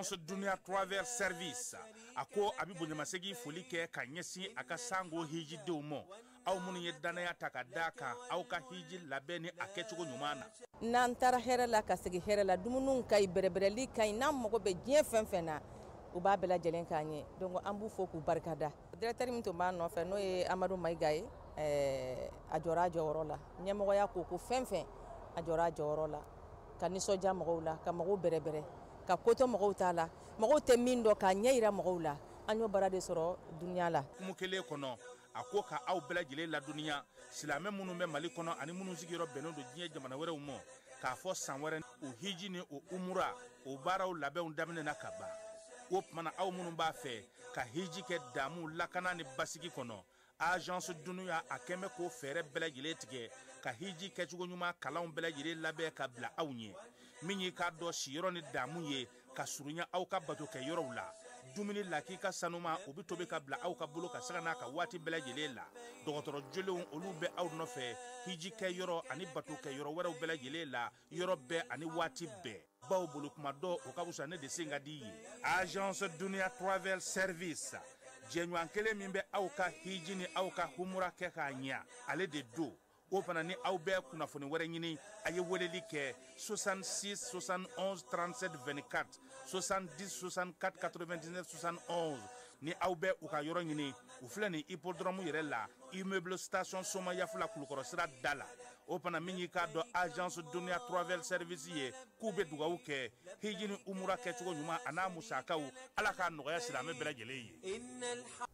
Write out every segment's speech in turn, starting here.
Agence Dunia Travel Service a ko a bɛ bonyamasegin foli kɛ ka ɲɛsin a ka sango hijidenw ma, aw minnu ye danaya ta ka d'a kan aw ka hiji labɛn ni a kɛcogo ɲuman na. N'an taara hɛrɛ la ka segin hɛrɛ la, dumuniw ka ɲi, bɛrɛbɛrɛli ka ɲi, n'an mago bɛ diɲɛ fɛn fɛn na, u b'a bɛɛ lajɛlen k'an ye. Donc an b'u fo k'u barikada. Directeur min tun b'a nɔfɛ, n'o ye Amadu Mayiga ye, a jɔra a jɔyɔrɔ la. Ɲɛmɔgɔya ko ko fɛn fɛn, a jɔra a jɔyɔrɔ la, ka nisɔndiya mɔgɔw la, ka mɔgɔw bɛrɛbɛrɛ, ka kotɔ mɔgɔw t'a la, mɔgɔw tɛ min dɔn k'a ɲɛ yira mɔgɔw la. An y'o baara de sɔrɔ dunuya la. Kumu kelen kɔnɔ, a ko ka aw bɛɛ lajɛlen ladɔnniya, silamɛ minnu bɛ Mali kɔnɔ ani minnu sigiyɔrɔ bɛnnen don diɲɛ jamana wɛrɛw ma, k'a fɔ san wɛrɛ o hiji ni o umura o baaraw labɛnw daminɛna ka ban. O tuma na, aw minnu b'a fɛ ka hiji kɛ damu, lakana ni basigi kɔnɔ, Agence Dunuya a kɛn bɛ k'o fɛɛrɛ bɛɛ lajɛlen tigɛ ka hiji kɛcogo ɲuman kalanw bɛɛ lajɛlen labɛn ka bila aw ɲɛ. Min y'i k'a dɔn siyɔrɔ ni damu ye ka surunya aw ka bato kɛ yɔrɔw la, dumuni lakika sanuma o bɛ tobi ka bila aw ka bolo ka sanga n'a ka waati bɛɛ lajɛlen la. Dɔgɔtɔrɔ jolenw olu bɛ aw nɔfɛ hiji kɛ yɔrɔ ani bato kɛ yɔrɔ wɛrɛw bɛɛ lajɛlen la, yɔrɔ bɛɛ ani waati bɛɛ. Baw bolo kuma dɔ o ka fisa ne de sen ka di ye. Agence Dunia Travel Service, jɛɲɔgɔn kelen min bɛ aw ka hiji ni aw ka humura kɛ k'a ɲɛ, ale de don. O fana ni aw bɛ kunnafoni wɛrɛ ɲini, a ye weleli kɛ 66 71 37 24, 70 64 99 71. Ni aw bɛ u ka yɔrɔ ɲini, u filɛ nin hippodrome yɛrɛ la, immeuble station Somayafula, Kulukɔrɔ sira da la. O fana min y'i k'a dɔn Agence Dunia Travel Service ye, k'u bɛ dugawu kɛ hiji ni umura kɛcogo ɲuman a n'a musakaw, Ala k'a nɔgɔya silamɛ bɛɛ lajɛlen ye.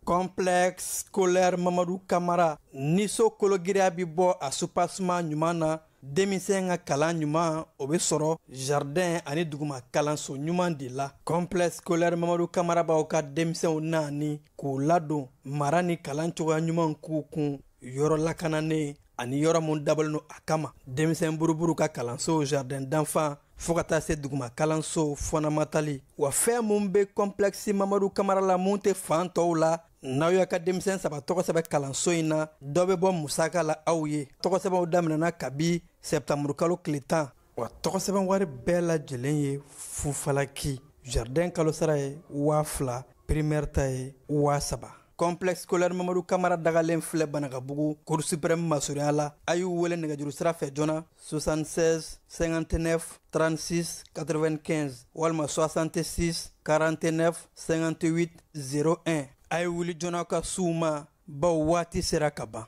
Complexe scolaire Mamadu Kamara, ni so kologiriya bɛ bɔ a soubassement ɲuman na, denmisɛn ka kalan ɲuman o bɛ sɔrɔ jardin ani duguma kalanso ɲuman de la. Complexe scolaire Mamadu Kamara b'aw ka denmisɛnw naani k'u ladon mara ni kalan cogoya ɲuman k'u kun, yɔrɔ lakananen ani yɔrɔ mun dabɔlen don a kama. Denmisɛn buruburu ka kalanso, jardin d'enfant, fo ka taa se duguma kalanso fɔnamatali. Wa fɛn mun bɛ complexe Mamadu Kamara la mun tɛ fan tɔw la, n'aw y'a ka denmisɛn 3 tɔgɔ sɛbɛn kalanso in na, dɔ bɛ bɔ musaka la aw ye. Tɔgɔ sɛbɛnw daminɛna kabi sɛptanburu kalo tile 10. Wa tɔgɔ sɛbɛn wari bɛɛ lajɛlen ye fufalaki. Jardin kalo sara ye 2000, primaire ta ye 3000. Complexe scolaire Mamadu Kamara dagalen filɛ Banakabugu, Cour suprême masurunya la. A y'u wele nɛgɛjuru sira fɛ joona 76 59 36 95 walima 66 49 58 01. A ye wuli joona ka s'u ma, baw waati sera ka ban.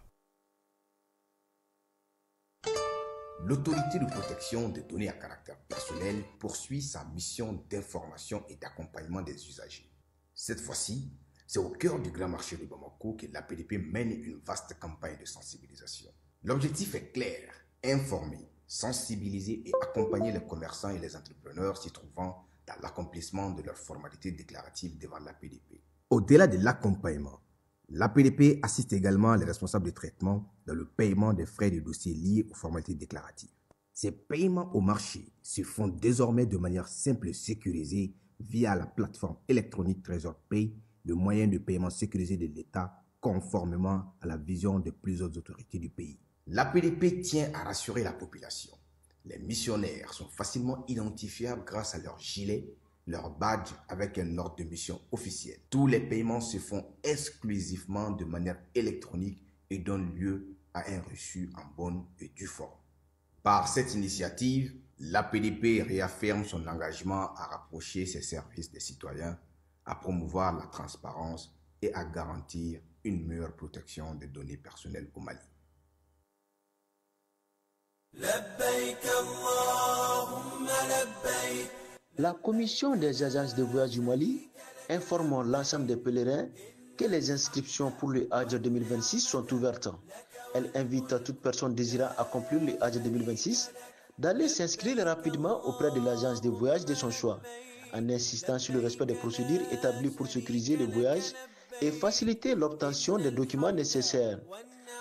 L'autorité de protection des données à caractère personnel poursuit sa mission d'information et d'accompagnement des usagers. Cette fois-ci, c'est au cœur du grand marché de Bamako que l'APDP mène une vaste campagne de sensibilisation. L'objectif est clair: informer, sensibiliser et accompagner les commerçants et les entrepreneurs s'y trouvant dans l'accomplissement de leurs formalités déclaratives devant l'APDP. Au-delà de l'accompagnement, l'APDP assiste également les responsables de traitement dans le paiement des frais de dossier liés aux formalités déclaratives. Ces paiements au marché se font désormais de manière simple et sécurisée via la plateforme électronique Trésor Pay, le moyen de paiement sécurisé de l'État conformément à la vision de plusieurs autorités du pays. L'APDP tient à rassurer la population. Les missionnaires sont facilement identifiables grâce à leur gilet, leur badge avec un ordre de mission officiel. Tous les paiements se font exclusivement de manière électronique et donnent lieu à un reçu en bonne et due forme. Par cette initiative, l'APDP réaffirme son engagement à rapprocher ses services des citoyens, à promouvoir la transparence et à garantir une meilleure protection des données personnelles au Mali. لبيك اللهم لبيك. La commission des agences de voyage du Mali informe l'ensemble des pèlerins que les inscriptions pour le Hajj 2026 sont ouvertes. Elle invite toute personne désirant accomplir le Hajj 2026 d'aller s'inscrire rapidement auprès de l'agence de voyage de son choix, en insistant sur le respect des procédures établies pour sécuriser le voyage et faciliter l'obtention des documents nécessaires.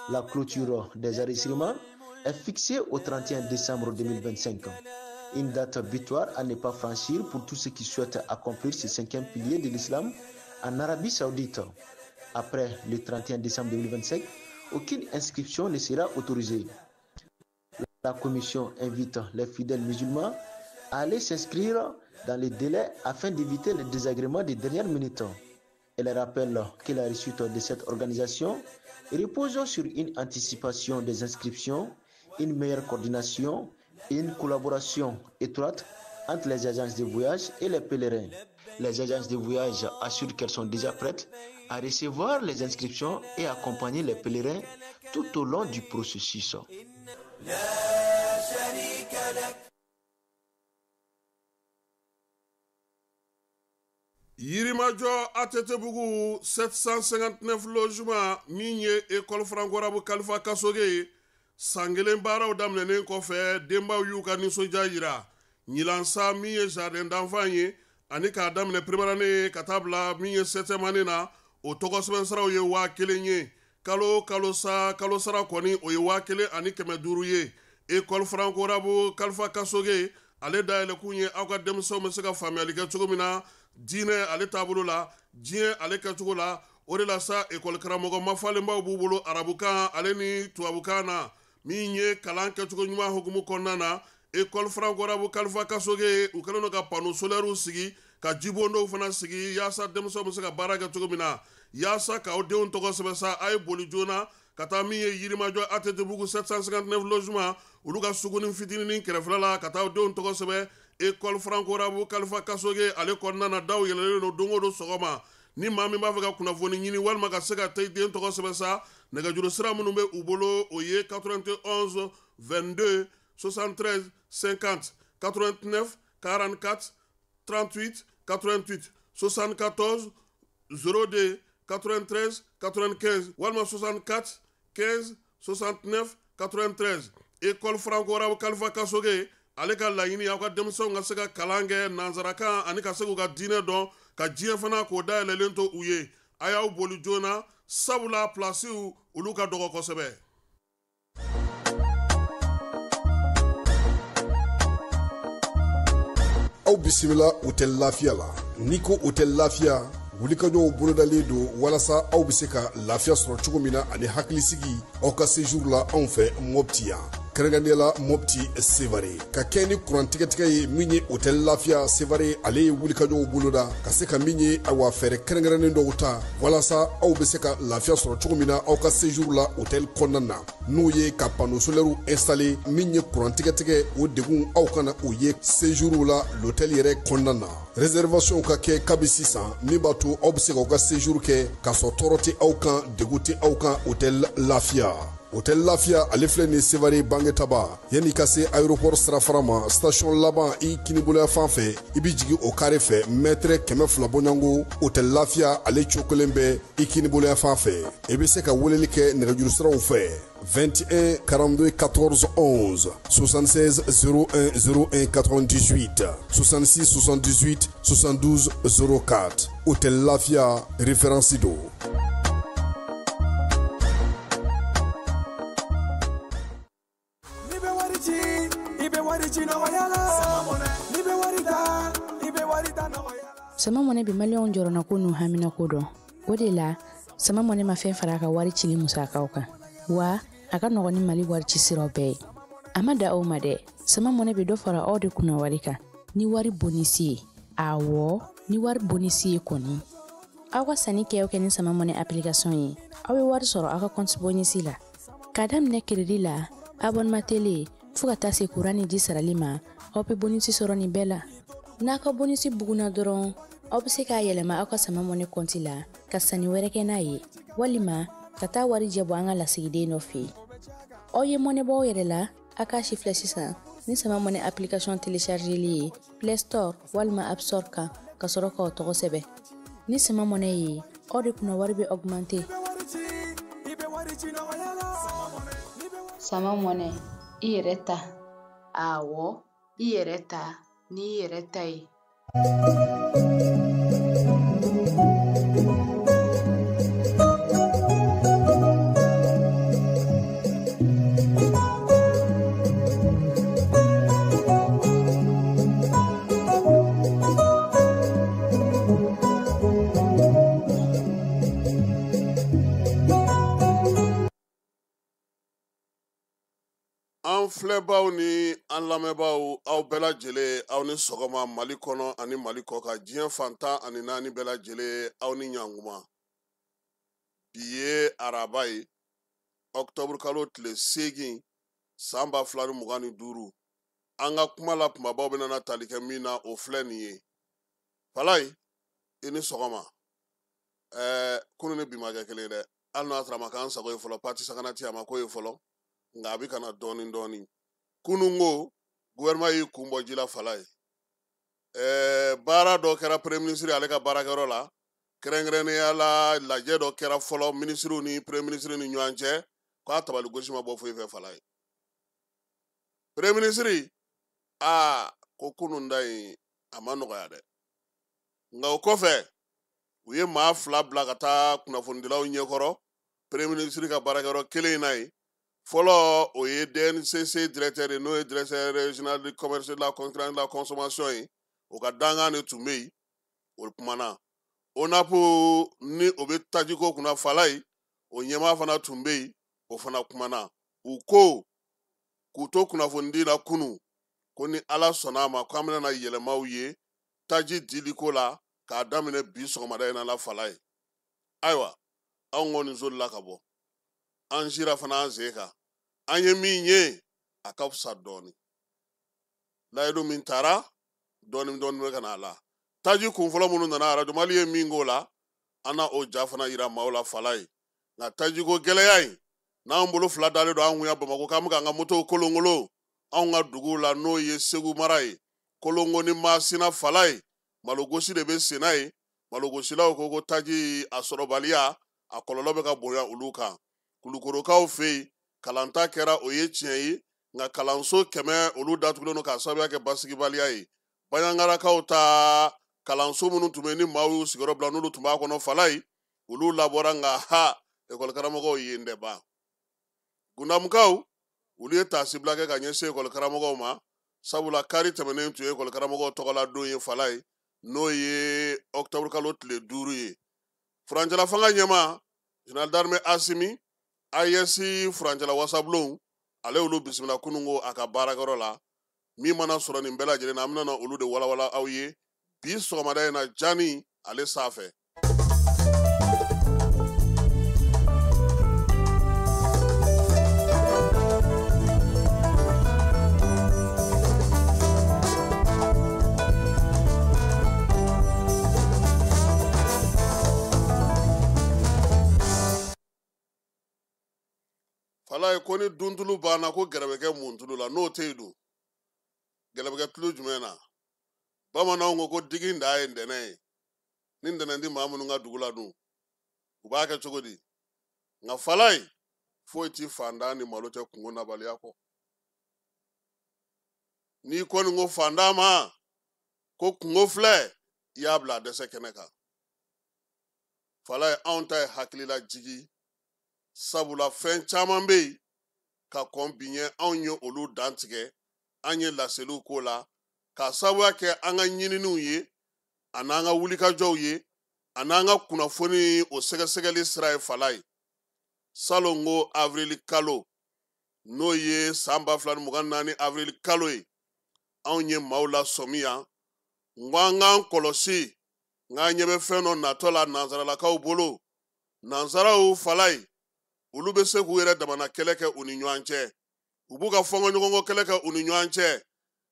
La clôture des enregistrements est fixée au 31 décembre 2025. Une date butoir à ne pas franchir pour tous ceux qui souhaitent accomplir ce cinquième pilier de l'islam en Arabie Saoudite. Après le 31 décembre 2025, aucune inscription ne sera autorisée. La commission invite les fidèles musulmans à aller s'inscrire dans les délais afin d'éviter les désagréments des dernières minutes. Elle rappelle que la réussite de cette organisation repose sur une anticipation des inscriptions, une meilleure coordination et une collaboration étroite entre les agences de voyage et les pèlerins. Les agences de voyage assurent qu'elles sont déjà prêtes à recevoir les inscriptions et accompagner les pèlerins tout au long du processus. Yirimajɔ ATT-bugu 759 logements min ye école franco-arabe Kalifa Kasoge ye, san kelen baaraw daminɛnen kɔfɛ, denbaw y'u ka nisɔndiya yira. Ɲinan sa, min ye jardin d'enfant ye ani k'a daminɛ première année ka taa bila min ye septième année na, o tɔgɔ sɛbɛn saraw ye 1000 ye. Kalo kalo sa, kalo sara kɔni, o ye 1500 ye. École franco-arabe Kalifa Kasoge ale dayɛlɛkun ye aw ka denmisɛnw bɛ se ka faamuyali kɛ cogo min na diinɛ ale taabolo la, diɲɛ ale kɛcogo la. O de la sa, ekɔli karamɔgɔ mafalenbaw b'u bolo arabukan ale ni tubabukan na, min ye kalan kɛcogo ɲuman hukumu kɔnɔna na. École franco-arabe Kalifa Kasoge, u kɛlen don ka panneau solaires sigi, ka jibondow fana sigi, yaasa denmisɛnw bɛ se ka baara kɛ cogo min na. Yaasa k'aw denw tɔgɔ sɛbɛn sa, a ye boli joona ka taa min ye Yirimajɔ ATT-bugu 759 logements, olu ka suguni fitininin kɛrɛfɛla la, ka taa aw denw tɔgɔ sɛbɛn école franco-arabe Kalifa Kasoge ale kɔnɔna na. Daw yɛlɛlen don don o don sɔgɔma. Ni maa min b'a fɛ ka kunnafoni ɲini walima ka se ka taa i den tɔgɔ sɛbɛn sa, nɛgɛjuru sira minnu bɛ u bolo, o ye 91 22 73 50, 89 44 38 88, 74 02 93 95 walima 64 15 69 93. École franco-arabe Kalifa Kasoge ale ka laɲini, aw ka denmisɛnw ka se ka kalan kɛ nanzarakan ani ka se k'u ka diinɛ dɔn, ka diɲɛ fana k'o dayɛlɛlen to u ye. A y'aw boli joona, sabula pilasiw olu ka dɔgɔ kosɛbɛ. Aw bisimila Hôtel Lafiya la. N'i ko Hôtel Lafiya, wulikajɔw bolodalen don walasa aw bɛ se ka lafiya sɔrɔ cogo min na ani hakilisigi aw ka séjour la anw fɛ Mopti yan, kɛrɛnkɛrɛnnenya la Mopti Sevare. Ka kɛ ni kuran tigɛtigɛ ye, min ye Hôtel Lafiya Sevare ale ye wulikajɔw boloda ka se ka min ye, awa, fɛɛrɛ kɛrɛnkɛrɛnnen dɔw ta walasa aw bɛ se ka lafiya sɔrɔ cogo min na aw ka séjour la hôtel kɔnɔna na, n'o ye ka panneau solaire installé. Min ye kuran tigɛtigɛ, o degun aw kana o ye séjour la l'hôtel yɛrɛ kɔnɔna na. Réservation ka kɛ kabi sisan, min b'a to aw bɛ se k'aw ka séjour kɛ k'a sɔrɔ tɔɔrɔ tɛ aw kan, degun tɛ aw kan. Hôtel Lafiya, Hôtel Lafiya ale filɛ nin Sevare Bangetaba, yanni ka se aéroport sirafara ma, station laban i kiniboloya fan fɛ, i bɛ jigin o carré fɛ, mètre 200 bɔɲɔgɔnko, Hôtel Lafiya ale cogo kelen bɛ i kiniboloya fan fɛ. I bɛ se ka weleli kɛ nɛgɛjuru siraw fɛ: 21 42 14 11, 76 01 01 98, 66 78 72 04. Hôtel Lafia, référence do. N'i bɛ wari ci, i bɛ wari ci nɔgɔya la. N'i bɛ wari ta, i bɛ wari ta nɔgɔya la. Sama Mɔnɛ bɛ maliyɛnw jɔrɔnako n'u haminako dɔn. O de la, Sama Mɔnɛ ma fɛn fara a ka wari cili musakaw kan, wa a ka nɔgɔn ni Mali wari ci siraw bɛɛ ye. A ma da aw ma dɛ, Sama Mɔnɛ bɛ dɔ fara aw de kunna wari kan ni wari bonus ye. Awɔ, ni wari bonus ye kɔni, aw ka sanni kɛ o kɛ ni Sama Mɔnɛ application ye, aw bɛ wari sɔrɔ aw ka compte bonus la, k'a daminɛ crédit la, abonnement télé, fo ka taa se kuran ni ji sarali ma. Aw bɛ bonus sɔrɔ nin bɛɛ la. N'a ka bonus bugunna dɔrɔn, aw bɛ se k'a yɛlɛma aw ka Sama Mɔnɛ compte la ka sanni wɛrɛ kɛ n'a ye, walima ka taa wari jɛ bɔ an ka lasigiden dɔ fɛ yen. Aw ye mɔnɛ bɔ aw yɛrɛ la, a k'a si filɛ sisan ni Sama Mɔnɛ application téléchargeli ye Play Store walima App Store kan, ka sɔrɔ k'aw tɔgɔ sɛbɛn. Ni Sama Mɔnɛ ye, aw de kunna wari bɛ augmenter. I bɛ wari ci nɔgɔya la. Sama Mɔnɛ, i yɛrɛ ta. Awɔ, i yɛrɛ ta n'i yɛrɛ ta ye. An An filɛbaw ni an lamɛnbaaw, aw bɛɛ lajɛlen, aw ni sɔgɔma Mali kɔnɔ ani Mali kɔ kan, diɲɛ fantan ani naani bɛɛ lajɛlen, aw ni ɲankuma. Bi ye araba ye, octobre kalo tile 8 san 2025. An ka kuma la kumabaw bɛna na tali kɛ min na, o filɛ nin ye. Falaye, i ni sɔgɔma. Kunun ni bi ma kɛ kelen ye dɛ. Hali n'a sɔrɔ a ma k'an sago ye fɔlɔ, parti sakanati a ma k'o ye fɔlɔ, nka a bɛ ka na dɔɔni dɔɔni. Kunun ko gouvernement y'i kun bɔ ji la Falaye. Baara dɔ kɛra premier ministre ale ka baarakɛyɔrɔ la, kɛrɛnkɛrɛnnenya la lajɛ dɔ kɛra fɔlɔ ministres ni premier ministre ni ɲɔgɔn cɛ, k'a tabali gosi ma bɔ foyi fɛ Falaye. Premier ministre aa ko kunun da in a ma nɔgɔya dɛ. Nka o kɔfɛ u ye maa 2 bila ka taa kunnafonidilaw ɲɛkɔrɔ premier ministre ka baarakɛyɔrɔ kelen in na yen. Fɔlɔ o ye DNCC directeur ye, n'o ye directeur régional du commerce, de la concurrence, de la consommation ye, o ka dankan de tun bɛ yen, o kumana. ONAP ni o bɛ tajiko kunna Falaye, o ɲɛmaa fana tun bɛ yen, o fana kumana. U ko k'u to kunnafonidi la kunun ko ni Ala sɔnna a ma k'an bɛna na yɛlɛmaw ye taji diliko la k'a daminɛ bi sɔgɔmada in na la Falaye. Ayiwa, anw kɔni solila ka bɔ, an sira fana an sen kan, an ye min ye a ka fisa dɔɔni. Layidu min taara dɔɔni dɔɔni bɛ ka na a la. Taji kun fɔlɔ minnu nana, Radio Mali ye min k'o la, an na o ja fana yira maaw la Falaye. Nka tajiko gɛlɛya in, n'an bolo 2 dalen don an kun yan Bamakɔ, k'an bɛ k'an ka motow kolonkolon anw ka duguw la, n'o ye Segu mara ye, Kolongo ni Masina Falaye, malogosi de bɛ sen na yen. Malogosilaw ko ko taji a sɔrɔbaliya a kɔlɔlɔ bɛ ka bonya olu kan. Kulukorokaw fɛ yen, kalanta kɛra, o ye tiɲɛ ye, nka kalanso 100 olu datugulen don k'a sababuya kɛ basigibaliya ye. Bayangarakaw ta kalanso minnu tun bɛ yen ni maaw y'u sigiyɔrɔ bila, n'olu tun b'a kɔnɔ Falaye, olu labɔra, nka ha ekɔli karamɔgɔw yen dɛ ban. Gundamukaw olu ye taasibila kɛ ka ɲɛsin ekɔli karamɔgɔw ma, sabula kari tɛmɛnen tun ye ekɔli karamɔgɔw tɔgɔla don ye Falaye, n'o ye octobre kalo tile 5 ye. Furancɛla fanga ɲɛmaa général d'armée Asimi, AES furancɛla wasabulon, ale y'olu bisimila kununko a ka baarakɛyɔrɔ la. Min mana sɔrɔ nin bɛɛ lajɛlen na, an bɛna olu de walawala aw ye bi sɔgɔmada in na Jani ale sanfɛ. Falaye ko ni duntulu banna ko gɛrɛ bɛ kɛ mun tulu la, n'o tɛ yen dun, gɛrɛ bɛ kɛ tulu jumɛn na? Bamananw ko ko digi dan ye ntɛnɛn ye, ni ntɛnɛn tɛ maa minnu ka dugu la dun, u b'a kɛ cogo di? Nka Falaye, foyi ti fantan ni malo cɛ kungo nabaliya kɔ. N'i kɔni ko fantan ma ko kungo filɛ, i y'a bila a dɛsɛ kɛnɛ kan. Falaye, anw ta ye hakilila jigi, sabula fɛn caman bɛ yen ka kɔn bi ɲɛ, anw ye olu dantigɛ, an ye laseliw k'o la k'a sababuya kɛ an ka ɲininiw ye, a n'an ka wulikajɔw ye, a n'an ka kunnafoni o sɛgɛsɛgɛli sira ye Falaye. Salon ko avril kalo, n'o ye san 2024 avril kalo ye, anw ye maaw lasɔmi yan, n ko an k'an kɔlɔsi, n k'an ɲɛ bɛ fɛn dɔ natɔ la nansaralakaw bolo. Nansaraw Falaye, olu bɛ se k'u yɛrɛ damana kɛlɛ kɛ u ni ɲɔgɔn cɛ, u b'u ka fɔnkɔɲɔgɔnkɔ kɛlɛ kɛ u ni ɲɔgɔn cɛ,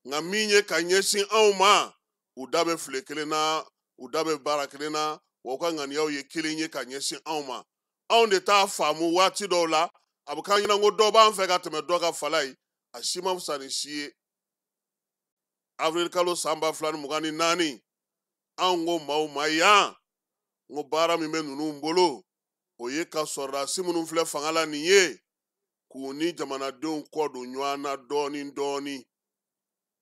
nka min ye ka ɲɛsin anw ma, u da bɛ file kelen na, u da bɛ baara kelen na, wa u ka ŋaniyaw ye kelen ye ka ɲɛsin anw ma. Anw de t'a faamu waati dɔw la, a bɛ k'an ɲɛna ko dɔ b'an fɛ ka tɛmɛ dɔ kan Falaye, a si ma fisa ni si ye. Avril kalo san 2024, anw ko maaw ma yan, n ko baara min bɛ ninnu bolo, o ye ka sɔrɔdasi minnu filɛ fanga la nin ye, k'u ni jamanadenw kɔ don ɲɔgɔn na dɔɔni dɔɔni,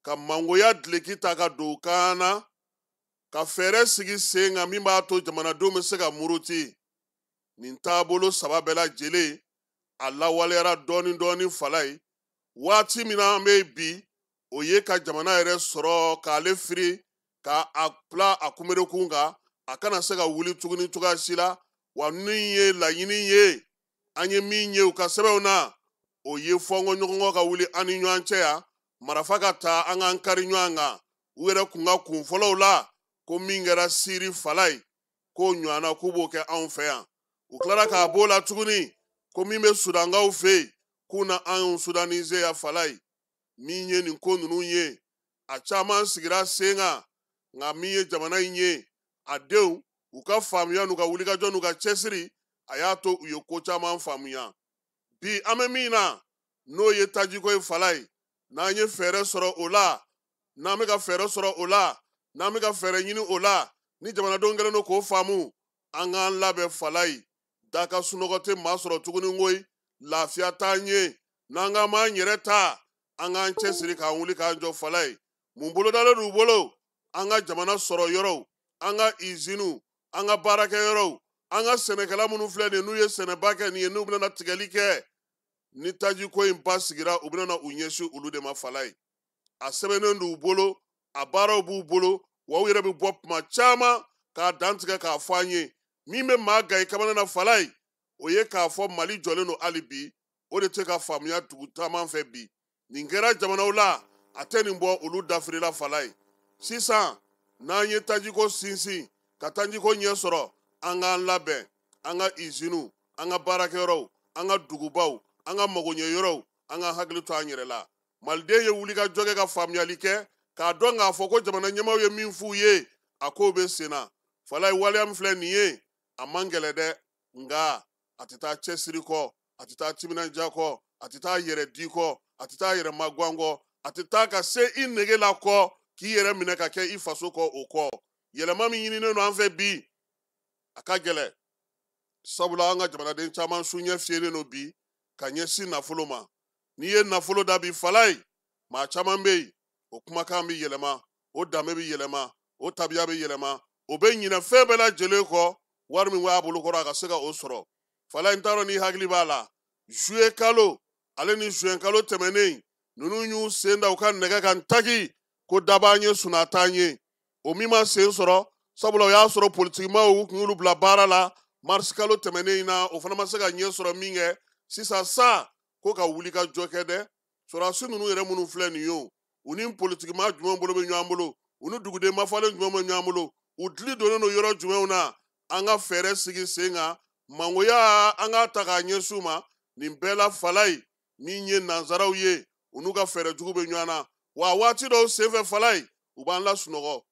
ka mangoya duloki ta ka don u kan na, ka fɛɛrɛ sigi sen kan min b'a to jamanadenw bɛ se ka muruti. Nin taabolo 3 bɛɛ lajɛlen a lawaleyara dɔɔni dɔɔni Falaye. Waati min na an bɛ bi, o ye ka jamana yɛrɛ sɔrɔ k'ale firi, ka a bila a kunberekun kan, a kana se ka wuli tuguni cogoya si la. Wa min ye laɲini ye, an ye min ye u ka sɛbɛnw na, O ye fɔnkɔɲɔgɔnkɔ ka wuli an ni ɲɔgɔn cɛ yan, marafa ka taa an k'an kari ɲɔgɔn kan. U yɛrɛ kun ka kun fɔlɔw la ko min kɛra Siri fala ye, k'o ɲɔgɔnna k'u b'o kɛ anw fɛ yan. U tilara k'a b'o la tuguni ko min bɛ Sudankaw fɛ yen, k'u na anw Sudanize ya fala ye. Min ye nin ko ninnu ye, a caman sigira sen kan, nka min ye jamana in ye, a denw u ka faamuya n'u ka wulikajɔ n'u ka cɛsiri, a y'a to u ye ko caman faamuya. Bi an bɛ min na, n'o ye tajiko ye fala ye, n'an ye fɛɛrɛ sɔrɔ o la, n'an bɛ ka fɛɛrɛ sɔrɔ o la, n'an bɛ ka fɛɛrɛ ɲini o la, ni jamanadenw kɛlen don k'o faamu, an k'an labɛn fala ye. Da ka sunɔgɔ tɛ maa sɔrɔ tuguni koyi, lafiya t'an ye. N'an k'an m'an yɛrɛ ta, an k'an cɛsiri k'an wuli k'an jɔ fala ye. Mun bolodalen d'u bolo? An ka jamana sɔrɔ yɔrɔw, an ka iziniw, an ka baarakɛyɔrɔw, an ka sɛnɛkɛla minnu filɛ nin ye, n'u ye sɛnɛba kɛ nin ye, n'u bɛna tigɛli kɛ, ni tajiko in ba sigira, u bɛna u ɲɛsin olu de ma fala ye. A sɛbɛnnen d'u bolo, a baaraw b'u bolo, wa u yɛrɛ bɛ bɔ tuma caman k'a dantigɛ k'a fɔ an ye. Min bɛ maa ga i kamana na fala ye, o ye k'a fɔ Mali jɔlen don hali bi, o de tɛ ka faamuya dugu caman fɛ bi. Nin kɛra jamanaw la, a tɛ nin bɔ olu dafirila fala ye. Sisan n'an ye tajiko sinsin, ka tajiko ɲɛ sɔrɔ, an k'an labɛn, an ka iziniw, an ka baarakɛyɔrɔw, an ka dugubaw, an ka magoɲɛyɔrɔw, an ka hakili to an yɛrɛ la. Maliden ye wulikajɔ kɛ ka faamuyali kɛ, k'a dɔn k'a fɔ ko jamana ɲɛmaaw ye min f'u ye, a kow bɛ sen na. Fala ye, waleya min filɛ nin ye, a man gɛlɛn dɛ, nka a tɛ taa cɛsiri kɔ, a tɛ taa timinandiya kɔ, a tɛ taa yɛrɛ di kɔ, a tɛ taa yɛrɛ maguwan kɔ, a tɛ taa ka se i nege la kɔ, k'i yɛrɛ minɛ ka kɛ i faso kɔ o kɔ. Yɛlɛma min ɲininen don an fɛ bi, a ka gɛlɛn, sabula an ka jamanaden caman su ɲɛ fiyɛlen don bi ka ɲɛsin nafolo ma. N'i ye nafolo da bi fala ye, maa caman bɛ yen, o kumakan bɛ yɛlɛma, o danbe bɛ yɛlɛma, o tabiya bɛ yɛlɛma, o bɛ ɲinɛ fɛn bɛɛ lajɛlen kɔ, wari min b'a bolo kɔrɔ a ka se ka o sɔrɔ. Fala, n t'a dɔn n'i hakili b'a la, juillet kalo ale ni juin kalo tɛmɛnen, ninnu y'u sen da u ka nɛgɛ kan taki ko daba an ye, suna t'an ye. O min ma sen sɔrɔ, sabula o y'a sɔrɔ politikimaw u kun y'olu bila baara la mars kalo tɛmɛnen in na, o fana ma se ka ɲɛ sɔrɔ min kɛ. Sisan sa ko ka wuli ka jɔ kɛ dɛ, sɔrɔdasi ninnu yɛrɛ minnu filɛ nin ye o, u ni politikimaa jumɛnw bolo bɛ ɲɔgɔn bolo, u ni duguden mafalen jumɛnw bɛ ɲɔgɔn bolo, u dili donnen don yɔrɔ jumɛnw na, an ka fɛɛrɛ sigi sen kan, mangoya an k'a ta k'a ɲɛsin u ma. Nin bɛɛ la fala ye, min ye nansaraw ye, u n'u ka fɛɛrɛ jugu bɛ ɲɔgɔn na. Wa waati dɔw senfɛ fala ye, u b'an lasunɔgɔ,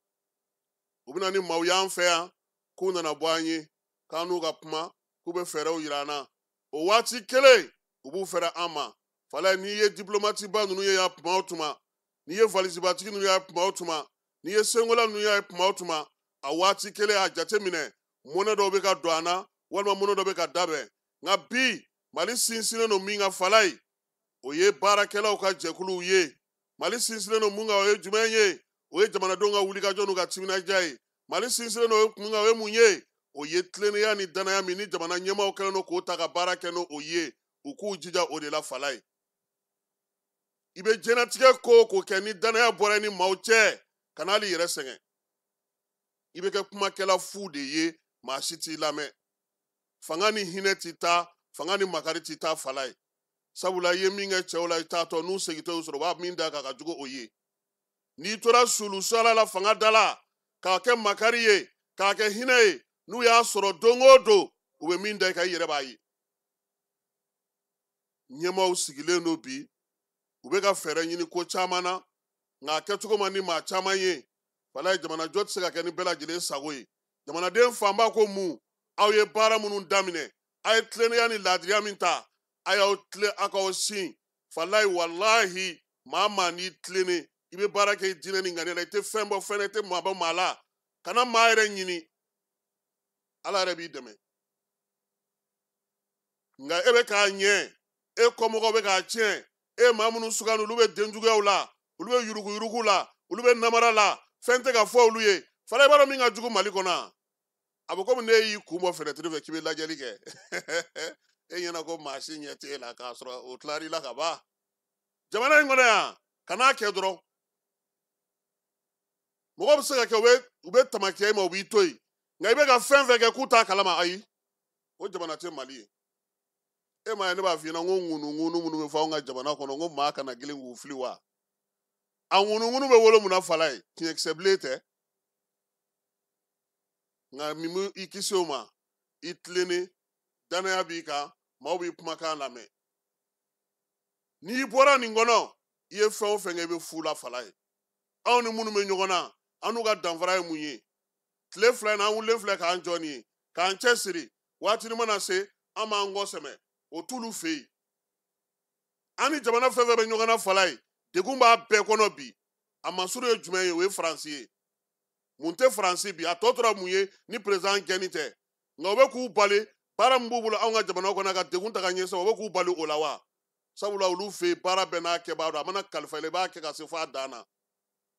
u bɛna ni maaw y'an fɛ yan k'u nana bɔ an ye, k'an n'u ka kuma, k'u bɛ fɛɛrɛw yira an na. O waati kelen u b'u fɛrɛ an ma. Fala ye, n'i ye diplomatiba ninnu ye yan tuma o tuma, n'i ye valisibatigi ninnu ye yan tuma o tuma, n'i ye senkola ninnu ye tuma o tuma, a waati kelen a jateminɛ mɔnɛ dɔw bɛ ka don an na, walima mɔnɛ dɔ bɛ ka dabɛn. Nka bi Mali sinsinnen don min kan fala ye, o ye baarakɛlaw ka jɛkuluw ye. Mali sinsinnen don mun kan, o ye jumɛn ye? O ye jamanadenw ka wulikajɔ n'u ka timinandiya ye. Mali sinsinnen don mun kan, o ye mun ye? O ye tilennenya ni danaya min ni jamana ɲɛmaaw kɛlen don k'o ta ka baara kɛ n'o ye, u k'u jija o de la fala ye. I bɛ diɲɛlatigɛ ko o ko kɛ, ni danaya bɔra i ni maaw cɛ, kana hali yɛrɛ sɛgɛn. I bɛ kɛ kumakɛla fu de ye, maa si t'i lamɛn. Fanga ni hinɛ t'i taa, fanga ni makari t'i taa fala ye. Sabula i ye min kɛ cɛw la, i t'a tɔ, n'u segintɔ y'u sɔrɔ, u b'a min da k'a ka jugu o ye. N'i tora sulusala la fanga da la, k'a kɛ makari ye, k'a kɛ hinɛ ye, n'u y'a sɔrɔ don o don, u bɛ min da i kan, i yɛrɛ b'a ye. Ɲɛmaaw sigilen don bi, u bɛ ka fɛɛrɛ ɲini ko caman na, nka a kɛcogo man di maa caman ye. Fala ye, jamana jɔ tɛ se ka kɛ ni bɛɛ lajɛlen sago ye. Jamanaden fanba ko mun, aw ye baara minnu daminɛ, a ye tilennenya ni laadiriya min ta, a y'aw tilen, aw k'aw sin. Fala ye, walahi, maa maa n'i tilennen, i bɛ baara kɛ i diinɛ ni ŋaniya la, i tɛ fɛn bɔ fɛn na, i tɛ maa bɔ maa la, kana maa yɛrɛ ɲini, Ala yɛrɛ b'i dɛmɛ. Nka e bɛ k'a ɲɛ, e kɔmɔgɔw bɛ k'a tiɲɛ, e maa minnu sugandi, olu bɛ denjuguyaw la, olu bɛ yuruguyurugu la, olu bɛ namara la, fɛn tɛ ka fɔ olu ye. Fala, i b'a dɔn min ka jugu Mali kɔnɔ, a bɛ komi ne y'i kun bɔ fenêtre fɛ k'i bɛ lajɛli kɛ, e ɲɛna ko maa si ɲɛ t'e la, k'a sɔrɔ o tilar'i la ka ban. Jamana in kɔnɔ yan, kan'a kɛ dɔrɔn. Mɔgɔ bɛ se ka kɛ, u bɛ tamakiya i ma, u b'i to yen, nka i bɛ ka fɛn fɛn kɛ k'u t'a kalama, ayi, o jamana tɛ Mali ye. E m'a ye ne b'a f'i ɲɛna n ko ŋunuŋunu minnu bɛ fɔ anw ka jamana kɔnɔ, n ko maa kana girin k'u fili wa? A ŋunuŋunu bɛ wolo mun na fala ye? Tiɲɛkisɛ bilen tɛ. Nka min bɛ i kisi o ma, i tilennen, danaya b'i kan, maaw b'i kumakan lamɛn. N'i bɔra nin kɔnɔ, i ye fɛn o fɛn kɛ, i bɛ fu la fala ye. Anw ni minnu bɛ ɲɔgɔn na, an n'u ka danfara ye mun ye? Tile fila in na, an wulilen filɛ k'an jɔ nin ye, k'an cɛsiri. Waati mana se, an b'an kɔ sɛmɛ, o t'olu fɛ yen. An ni jamana fɛn fɛn bɛ ɲɔgɔn na fala ye, degun b'a bɛɛ kɔnɔ bi. A masuru ye jumɛn ye? O ye Faransi ye. Mun tɛ Faransi bi? A tɔ tora mun ye ni président gɛnni tɛ? Nka o bɛ k'u bali baara min b'u bolo anw ka jamana kɔnɔ ka degun ta ka ɲɛsin, o bɛ k'u bali o la wa? Sabula olu fɛ yen, baara bɛɛ n'a kɛbaa don. A mana kalifa i la, i b'a kɛ ka se f'a dan na.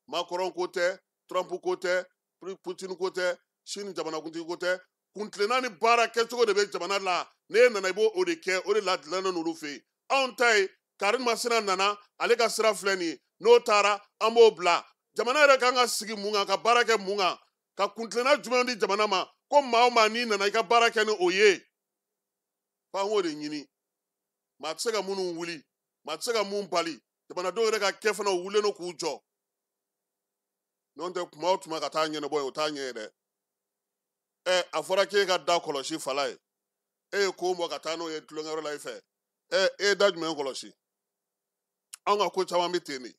Macron ko tɛ, Trump ko tɛ, Poutine ko tɛ, Chine jamanakuntigi ko tɛ. Kuntilenna ni baara kɛcogo de bɛ jamana la. N'e nana, i b'o o de kɛ. O de la dilannen n'olu fɛ yen. Anw ta ye, Karimasina nana, ale ka sira filɛ nin ye. N'o taara, an b'o bila. Jamana yɛrɛ kan ka sigi mun kan, ka baara kɛ mun kan, ka kuntilenna jumɛn di jamana ma, ko maa o maa n'i nana, i ka baara kɛ ni o ye. F'an k'o de ɲini. Maa tɛ se ka minnu wuli, maa tɛ se ka mun bali. Jamanadenw yɛrɛ ka kɛ fana, u wulilen don k'u jɔ. N'o tɛ, kuma o tuma ka taa ɲɛnabɔ yen, o t'a ɲɛ ye dɛ. Ɛ, a fɔra k'e ka da kɔlɔsi fala ye, e ye ko bɔ ka taa n'o ye tulonkɛyɔrɔ la i fɛ. Ɛ, e ye da jumɛn kɔlɔsi? Anw ka ko caman bɛ ten de.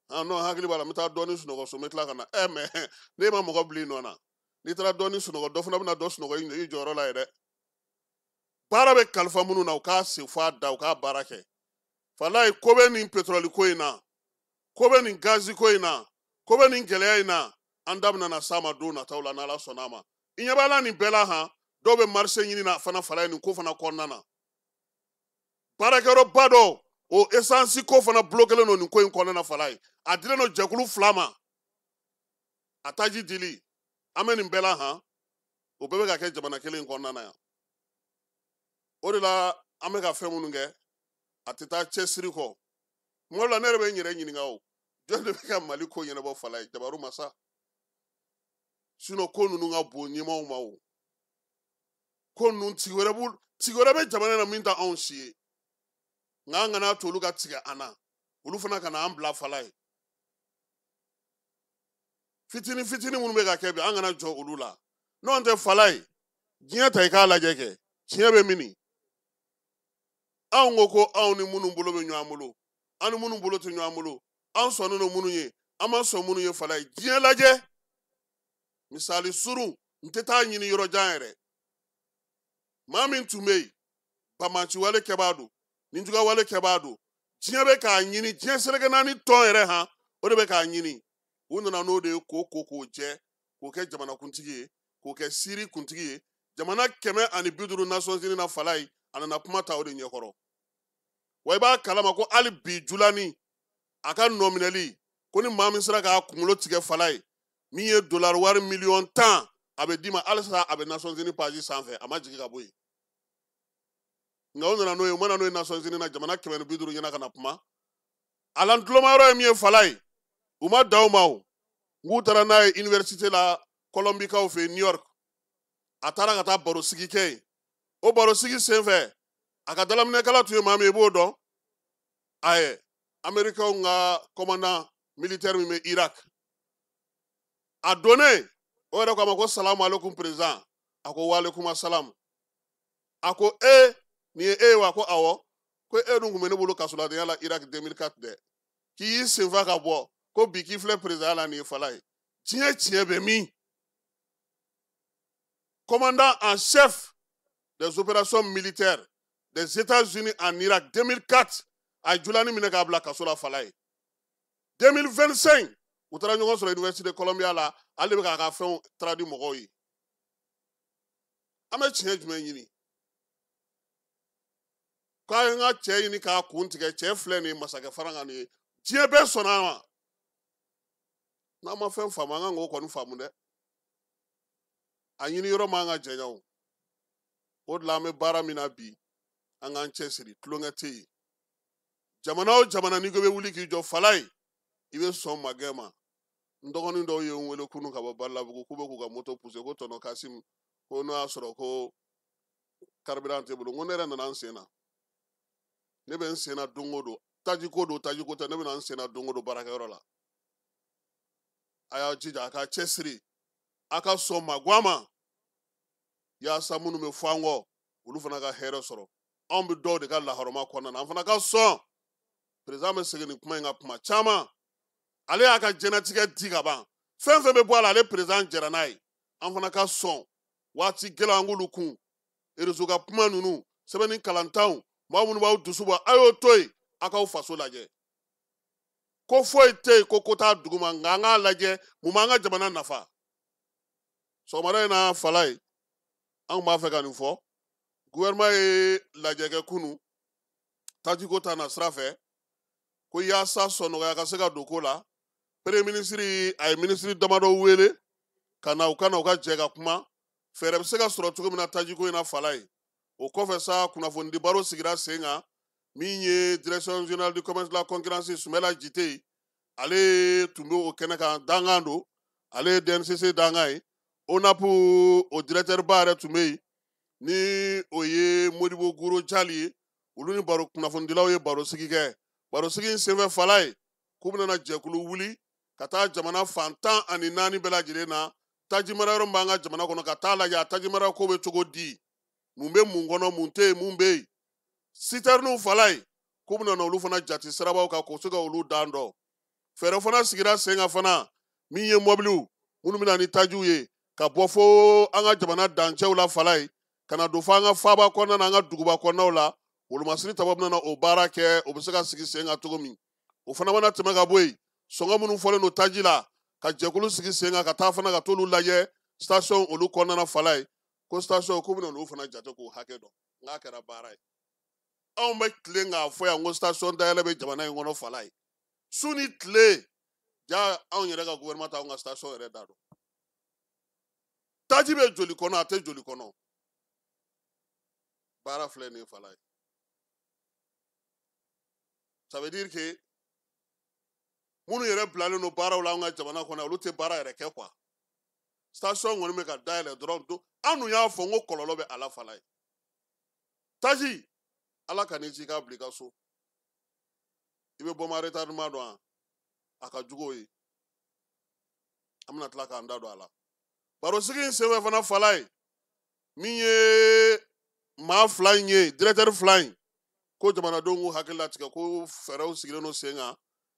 Ah non, hakili b'a la, n bɛ taa dɔɔnin sunɔgɔ so, n bɛ tila ka na. Ɛ, mɛ n'e ma mɔgɔ bila i nɔ na, n'i taara dɔɔnin sunɔgɔ, dɔ fana bɛna dɔ sunɔgɔ i jɔyɔrɔ la ye dɛ. Baara bɛ kalifa minnu na, u k'a sen fɔ a da, u k'a baara kɛ. Falayi, ko bɛ nin pétrole ko in na, ko bɛ nin gazi ko in na, ko bɛ nin gɛlɛya in na, an da bɛna na s'a ma don nataw la n'Ala sɔnna a ma. I ɲɛ b'a la nin bɛɛ la han, dɔw bɛ marché ɲini na fana fala ye nin ko fana kɔnɔna na. Baarakɛyɔrɔba dɔ, o essence ko fana bloqué don nin ko in kɔnɔna na fala ye. A dilen don jɛkulu fila ma. A taji dili, an bɛ nin bɛɛ la han, o bɛɛ bɛ ka kɛ jamana kelen in kɔnɔna na yan. O de la an bɛ ka fɛn minnu kɛ, a tɛ taa cɛsiri kɔ. Kuma dɔ la, ne yɛrɛ bɛ n yɛrɛ ɲininka o, jɔn de bɛ ka Mali ko ɲɛnabɔ fala ye? Jabaru masa. Sinon ko ninnu ka bon ɲɛmaaw ma o. Ko ninnu tigi wɛrɛ b'u, tigi wɛrɛ bɛ jamana na min tɛ anw si ye. Nka an kana to olu ka tigɛ an na, olu fana kana an bila fala ye. Fitinin fitinin minnu bɛ ka kɛ bi, an kana jɔ olu la. N'o tɛ fala ye, diɲɛ ta i k'a lajɛ kɛ, tiɲɛ bɛ min? Anw ko ko anw ni minnu bolo bɛ ɲɔgɔn bolo, an ni minnu bolo tɛ ɲɔgɔn bolo, an sɔnnen don minnu ye, an ma sɔn minnu ye fala ye. Diɲɛ lajɛ. Misali surun, n tɛ taa ɲini yɔrɔ jan yɛrɛ. Maa min tun bɛ yen, banbaanciwale kɛbaa don, nijuguyawale kɛbaa don, diɲɛ bɛ k'a ɲini, diɲɛ seleke naani tɔn yɛrɛ han, o de bɛ k'a ɲini. U nana n'o de ye k'o ko k'o jɛ, k'o kɛ jamanakuntigi ye, k'o kɛ Siri kuntigi ye. Jamana 150 Nations Unies na fala ye, a nana kuma ta o de ɲɛkɔrɔ. Wa i b'a kalama ko hali bi Julani, a ka nɔminɛli, ko ni maa min sera k'a kunkolo tigɛ fala ye, min ye dollar wari miliyɔn 10, a bɛ d'i ma. Halisa a bɛ Nations Unies page sanfɛ, a ma jigin ka bɔ yen. Nka o nana n'o ye, u mana n'o ye Nations Unies na jamana 150 ɲɛna ka na kuma. A la ntulomayɔrɔ ye min ye fala ye, u ma dan o ma o. N k'u taara n'a ye université la Colombikaw fɛ yen, New York. A taara ka taa barosigi kɛ yen. O barosigi senfɛ, a ka dalaminɛkala tun ye maa min ye, i b'o dɔn. Ayi, Américains ka commandant militaire min bɛ Irak. A donnen, o yɛrɛ ko a ma ko salamu aleykum président. A ko waaleykum asalamu. A ko e, nin ye e ye wa? Ko awɔ. Ko e dun tun bɛ ne bolo kasoladenya la Irak 2004 dɛ. K'i y'i senfa ka bɔ, ko bi k'i filɛ président la, nin ye fala ye. Diɲɛ tiɲɛ bɛ min? Commandant en chef des opérations militaires des États-Unis en Irak 2004, a ye Julani minɛ k'a bila kaso la fala ye. 2025, u taara ɲɔgɔn sɔrɔ Université de Columbia la, ale de bɛ k'a ka fɛnw traduit mɔgɔw ye. An bɛ tiɲɛ jumɛn ɲini? K'a ye n ka cɛ ɲini k'a kun tigɛ, cɛ filɛ nin ye, masakɛ farankan nin ye. Diɲɛ bɛɛ sɔnna a ma. N'an ma fɛn faamu, an kan k'o kɔni faamu dɛ. A ɲini yɔrɔ man ka janya o. O de la an bɛ baara min na bi, an k'an cɛsiri, tulonkɛ tɛ yen. Jamana o jamana n'i ko i bɛ wuli k'i jɔ fala ye, i bɛ sɔn magɛn ma. N dɔgɔnin dɔw ye n wele kunun ka bɔ Balabugu, k'u bɛ k'u ka moto pousser, ko tɔnɔ Kasim, ko n'o y'a sɔrɔ ko Carburant tɛ bolo. N ko ne yɛrɛ nana n sen na, ne bɛ n sen na don o don, tajiko don, tajiko tɛ, ne bɛ na n sen na don o don baarakɛyɔrɔ la. A y'aw jija, a ka cɛsiri, a ka sɔn maguwa ma, yaasa minnu bɛ fɔ an kɔ olu fana ka hɛrɛ sɔrɔ. Anw bɛ dɔw de ka lahɔrɔma kɔnɔna na, an fana ka sɔn. Président bɛ segin nin kuma in kan kuma caman. Ale y'a ka diɲɛlatigɛ di ka ban, fɛn fɛn bɛ bɔ a la, ale président jɛra n'a ye. An fana ka sɔn waati gɛlɛn an k'olu kun. Réseau ka kuma ninnu, sɛbɛnni kalantanw, maa minnu b'aw dusu bɔ, a y'o to yen, a k'aw faso lajɛ. Ko foyi tɛ yen ko t'a duguma, nka an k'a lajɛ mun b'an ka jamana nafa. Sɔgɔmada in na fala ye, an tun b'a fɛ ka nin fɔ. Gouvernement ye lajɛ kɛ kunun tajiko ta na sira fɛ, ko yaasa sɔnɔgɔya ka se ka don ko la. Premier ministre a ye ministre damadɔ wele ka na u ka na u ka jɛ ka kuma, fɛɛrɛ bɛ se ka sɔrɔ cogo min na tajiko in na fala ye. O kɔfɛ sa, kunnafonidi baro sigira sen kan. Min ye direction générale du commerce de la concurrence, Sumala Jite, ale tun bɛ o kɛnɛ kan, dankan don, ale ye DNCC dankan ye. ONAP o directeur ba yɛrɛ tun bɛ yen, ni o ye Modibo Guro Jali ye. Olu ni baro kunnafonidilaw ye baro sigi kɛ. Baro sigi in senfɛ fala ye, k'u bɛna jɛkulu wuli ka taa jamana fan 14 bɛɛ lajɛlen na, taji mara yɔrɔ min b'an ka jamana kɔnɔ, ka taa lajɛ a taji mara ko bɛ cogo di, mun bɛ mun kɔnɔ, mun tɛ yen, mun bɛ yen. Sitɛriniw fala ye, k'u bɛna olu fana jate sirabaw kan k'o se ka olu dan dɔn. Fɛɛrɛ fana sigira sen kan fana, min ye mɔbiliw minnu bɛ na ni tajiw ye ka bɔ fo an ka jamana dancɛw la fala ye, ka na don fo an ka faaba kɔnɔna na, an ka duguba kɔnɔnaw la. Wolomasiri taba bɛna o baara kɛ, o bɛ se ka sigi sen kan cogo min. O fana mana tɛmɛ ka bɔ yen, sɔngɔ minnu fɔlen don taji la, ka jɛkulu sigi sen kan ka taa fana ka t'olu lajɛ station olu kɔnɔna na fala ye, ko station k'u bɛna olu fana jate k'o hakɛ dɔn. N'a kɛra baara ye, anw bɛ tilen k'a fɔ yan ko station dayɛlɛ bɛ jamana in kɔnɔ fala ye, su ni tile. Ja anw yɛrɛ ka gouvernement t'anw ka station yɛrɛ da dɔn. Taji bɛ joli kɔnɔ, a tɛ joli kɔnɔ. Baara filɛ nin ye fala ye. Ça veut dire que minnu yɛrɛ bilalen don baaraw la an ka jamana kɔnɔ, olu tɛ baara yɛrɛ kɛ quoi. Station kɔni bɛ ka dayɛlɛ dɔrɔn. Don an dun y'a fɔ n ko kɔlɔlɔ bɛ a la fala ye. Taji, ala ka n'i ci k'a bila i ka so, i bɛ bombe à retardement dɔn wa? A ka jugu o ye. An bɛna tila k'an da don a la. Barosigi in senfɛ fana fala ye, min ye maa fila in ye, directeur fila in, ko jamanadenw k'u hakili latigɛ ko fɛɛrɛw sigilen don sen kan,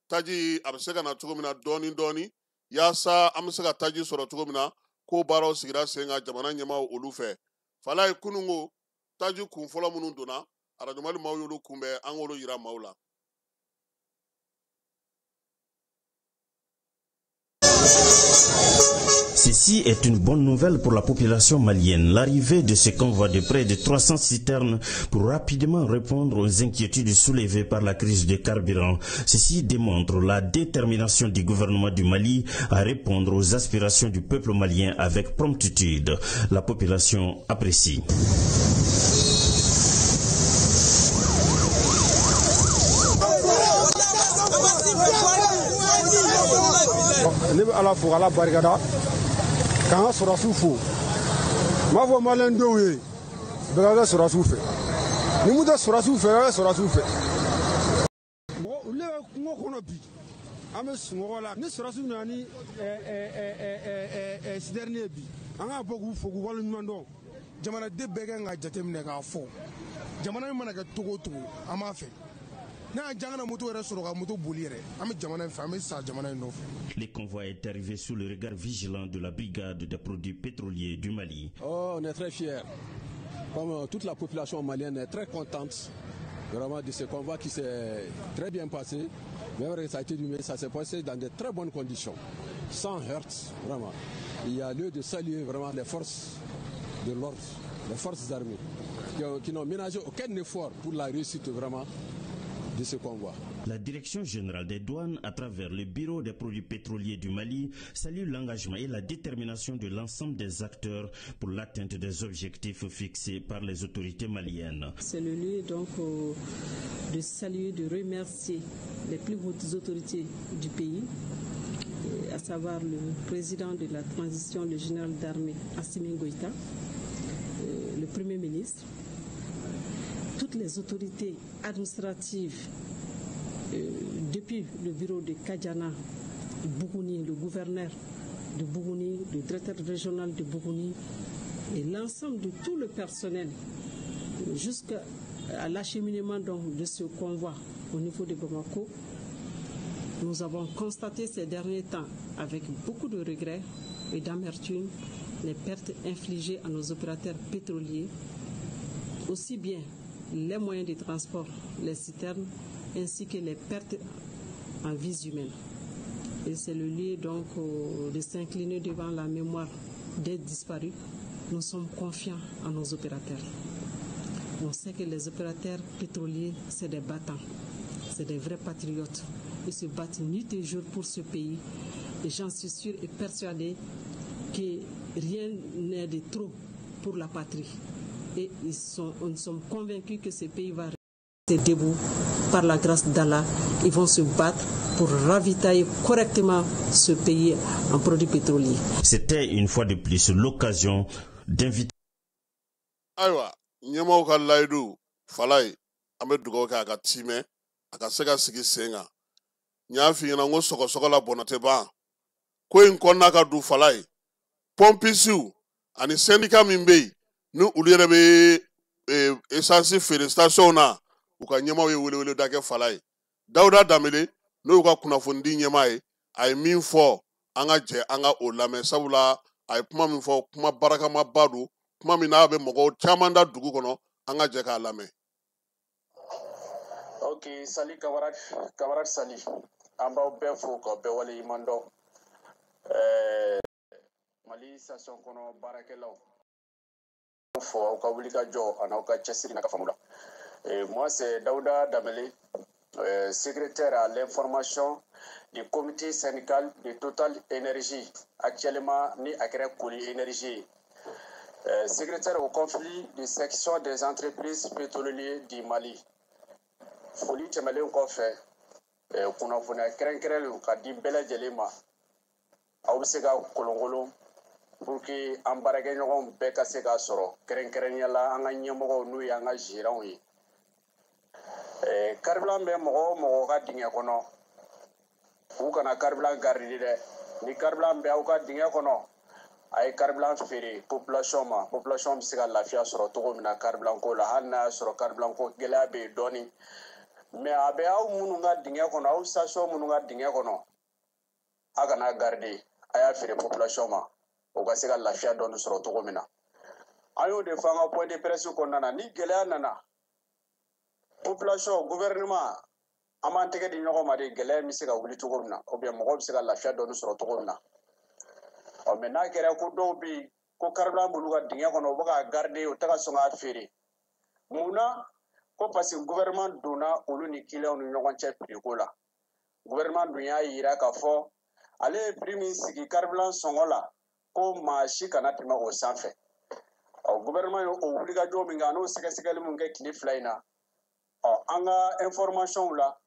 taji a bɛ se ka na cogo min na dɔɔni dɔɔni, yaasa an bɛ se ka taji sɔrɔ cogo min na, ko baaraw sigira sen kan jamana ɲɛmaaw olu fɛ. Fala ye, kunun ko taji kun fɔlɔ minnu donna, arajo Mali maaw y'olu kunbɛn, an k'olu yira maaw la. Ceci est une bonne nouvelle pour la population malienne. L'arrivée de ce convoi de près de 300 citernes pour rapidement répondre aux inquiétudes soulevées par la crise de carburant. Ceci démontre la détermination du gouvernement du Mali à répondre aux aspirations du peuple malien avec promptitude. La population apprécie. Ne bɛ Ala fo, Ala barikada, k'an ka sɔrɔdasiw fo. N b'a fɔ maliyɛndenw ye, bɛɛ ka kɛ sɔrɔdasiw fɛ. Ni mun tɛ sɔrɔdasiw fɛ, ka kɛ sɔrɔdasiw fɛ. Mɔgɔ olu bɛ kungo kɔnɔ bi, an bɛ sunɔgɔ la. Ni sɔrɔdasiw nana ni citerne ye bi, an k'a bɔ k'u fo, k'u waleɲuman dɔn. Jamanaden bɛɛ kan ka jateminɛ k'a fɔ, jamana in mana kɛ togo o togo, an b'a fɛ. N'a y'an kana moto yɛrɛ sɔrɔ ka moto boli yɛrɛ, an bɛ jamana in fɛ, an bɛ sa jamana in nɔfɛ. Le convoi est arrivé sous le regard vigilant de la brigade des produits pétroliers du Mali. Oh, on est très fiers. Comme toute la population malienne est très contente vraiment de ce convoi qui s'est très bien passé. Même ça a été du, mais ça s'est passé dans de très bonnes conditions, sans heurts, vraiment. Il y a lieu de saluer vraiment les forces de l'ordre, les forces armées, qui n'ont ménagé aucun effort pour la réussite vraiment de ce convoi. La Direction générale des douanes, à travers le Bureau des produits pétroliers du Mali, salue l'engagement et la détermination de l'ensemble des acteurs pour l'atteinte des objectifs fixés par les autorités maliennes. C'est le lieu donc de saluer, de remercier les plus hautes autorités du pays, à savoir le président de la transition, le général d'armée Assimi Goïta, le Premier ministre, toutes les autorités administratives, depuis le bureau de Kadiana, Bougouni, le gouverneur de Bougouni, le directeur régional de Bougouni et l'ensemble de tout le personnel jusqu'à l'acheminement de ce convoi au niveau de Bamako. Nous avons constaté ces derniers temps avec beaucoup de regrets et d'amertume les pertes infligées à nos opérateurs pétroliers, aussi bien les moyens de transport, les citernes, ainsi que les pertes en vies humaines. Et c'est le lieu donc de s'incliner devant la mémoire des disparus. Nous sommes confiants en nos opérateurs. On sait que les opérateurs pétroliers, c'est des battants, c'est des vrais patriotes. Ils se battent nuit et jour pour ce pays. Et j'en suis sûr et persuadé que rien n'est de trop pour la patrie. Et nous sommes convaincus que ce pays va rester debout par la grâce d'Allah. Ils vont se battre pour ravitailler correctement ce pays en produits pétroliers. C'était une fois de plus l'occasion d'inviter. Ayiwa, ɲɛmaaw ka layidu fala ye, an bɛ dugawu kɛ a ka timɛ, a ka se ka sigi sen kan. N y'a f'i ɲɛna n ko sɔgɔsɔgɔ la bɔnɔ tɛ ban ko in kɔnɔna ka du fala ye. Pɔmpisiw ani syndicat min bɛ yen ni olu yɛrɛ bɛ essence feere station na, u ka ɲɛmaaw ye weleweleda kɛ fala ye. Dawuda Danbele, n'o y'u ka kunnafonidi ɲɛmaa ye, a ye min fɔ, an ka jɛ an ka o lamɛn, sabula a ye kuma min fɔ, kuma barakamaba don, kuma min n'a bɛ mɔgɔw caman da dugu kɔnɔ. An ka jɛ k'a lamɛn. Ok, salut camarade, camarade salut. An b'aw bɛɛ fo k'aw bɛɛ waleɲuman dɔn. Mali station kɔnɔ baarakɛlaw fo aw ka wuli ka jɔ ani aw ka cɛsiri n'a ka faamu la. Moi, c'est Daouda Damele, secrétaire à l'information du comité syndical de Total Énergie, actuellement ni a kɛra Koli Énergie. Secrétaire au conflit de section des entreprises pétrolières du Mali. Foli tɛmɛlen kɔfɛ, kunnafoniya kɛrɛnkɛrɛnlen ka di bɛɛ lajɛlen ma, aw bɛ se ka kolonkolon pour que an baarakɛɲɔgɔnw bɛɛ ka se k'a sɔrɔ, kɛrɛnkɛrɛnnenya la an ka ɲɛmɔgɔw, n'o ye an ka gérants ye. Carburant bɛ mɔgɔ o mɔgɔ ka dingɛ kɔnɔ, u kana carburant garder dɛ. Ni carburant bɛ aw ka dingɛ kɔnɔ, a ye carburant feere population ma, population bɛ se ka lafiya sɔrɔ cogo min na carburant ko la. Hali n'a y'a sɔrɔ carburant ko gɛlɛya bɛ yen dɔɔni, mais a bɛ aw minnu ka dingɛ kɔnɔ, aw station minnu ka dingɛ kɔnɔ, a kana garder, a y'a feere population ma, o ka se ka lafiya dɔɔni sɔrɔ cogo min na. An y'o de fɔ an ka point de presse kɔnɔna na. Ni gɛlɛya nana, population, gouvernement, an b'an tɛgɛ di ɲɔgɔn ma de, gɛlɛya bɛ se ka wuli cogo min na, ou bien mɔgɔw bɛ se ka lafiya dɔɔni sɔrɔ cogo min na. Ɔ, mais n'a kɛra ko dɔw bɛ yen ko carburant b'olu ka dingɛ kɔnɔ, u bɛ k'a garder, u tɛ ka sɔn k'a feere, mun na? Ko parce que gouvernement donna olu ni clients ni ɲɔgɔn cɛ prix ko la. Gouvernement dun y'a yira k'a fɔ ale ye prix min sigi carburant sɔngɔ la, ko maa si kana tɛmɛ o sanfɛ. Ɔ, gouvernement ye o wulikajɔ min kɛ, a n'o sɛgɛsɛgɛli min kɛ tile 2 in na, ɔ, an ka information la,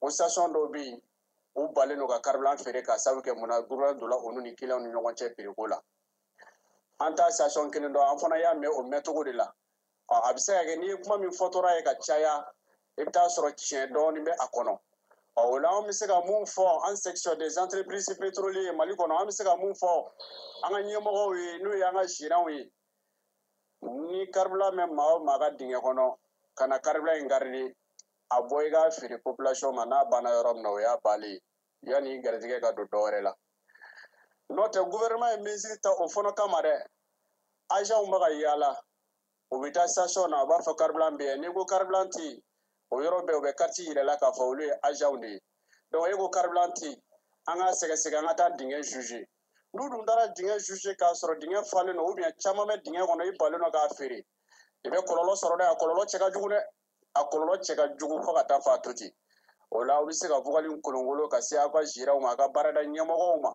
o station dɔw bɛ yen, u balen don ka carburant feere ka sababu kɛ mun na? Gouvernement donna olu ni clients ni ɲɔgɔn cɛ prix ko la. An t'a station kelen dɔn, an fana y'a mɛn o mɛncogo de la. Ɔ, a bɛ se ka kɛ n'i ye kuma min fɔtɔra ye ka caya, i bɛ taa sɔrɔ tiɲɛ dɔɔnin bɛ a kɔnɔ. Ɔ, o la an bɛ se ka mun fɔ, an section des entreprises pétrolières Mali kɔnɔ, an bɛ se ka mun fɔ an ka ɲɛmɔgɔw ye, n'o ye an ka gérants ye: ni carburant bɛ maa o maa ka dingɛ kɔnɔ, ka na carburant in garder, a bɔ i k'a feere population ma. N'a banna yɔrɔ min na, o y'a bannen ye, yanni i garijɛgɛ ka don dɔ wɛrɛ la. N'o tɛ, gouvernement ye mesure ta o fana kama dɛ. Agents bɛ ka yaala, u bɛ taa station na, u b'a fɔ carburant bɛ yen. N'i ko carburant tɛ yen, o yɔrɔ bɛɛ u bɛ carte yira la k'a fɔ olu ye agents de ye. Donc e ko carburant tɛ yen, an k'a sɛgɛsɛgɛ, an ka taa dingɛ juger. N'u dun taara dingɛ juger k'a sɔrɔ dingɛ falen don, ou bien caman bɛ dingɛ kɔnɔ, i balen don k'a feere, i bɛ kɔlɔlɔ sɔrɔ dɛ. A kɔlɔlɔ cɛ ka jugu dɛ, a kɔlɔlɔ cɛ ka jugu fo ka taa fɔ a to ten. O la aw bɛ se ka vocal kolonkolon ka se aw ka gérants ma, a ka baarada ɲɛmɔgɔw ma.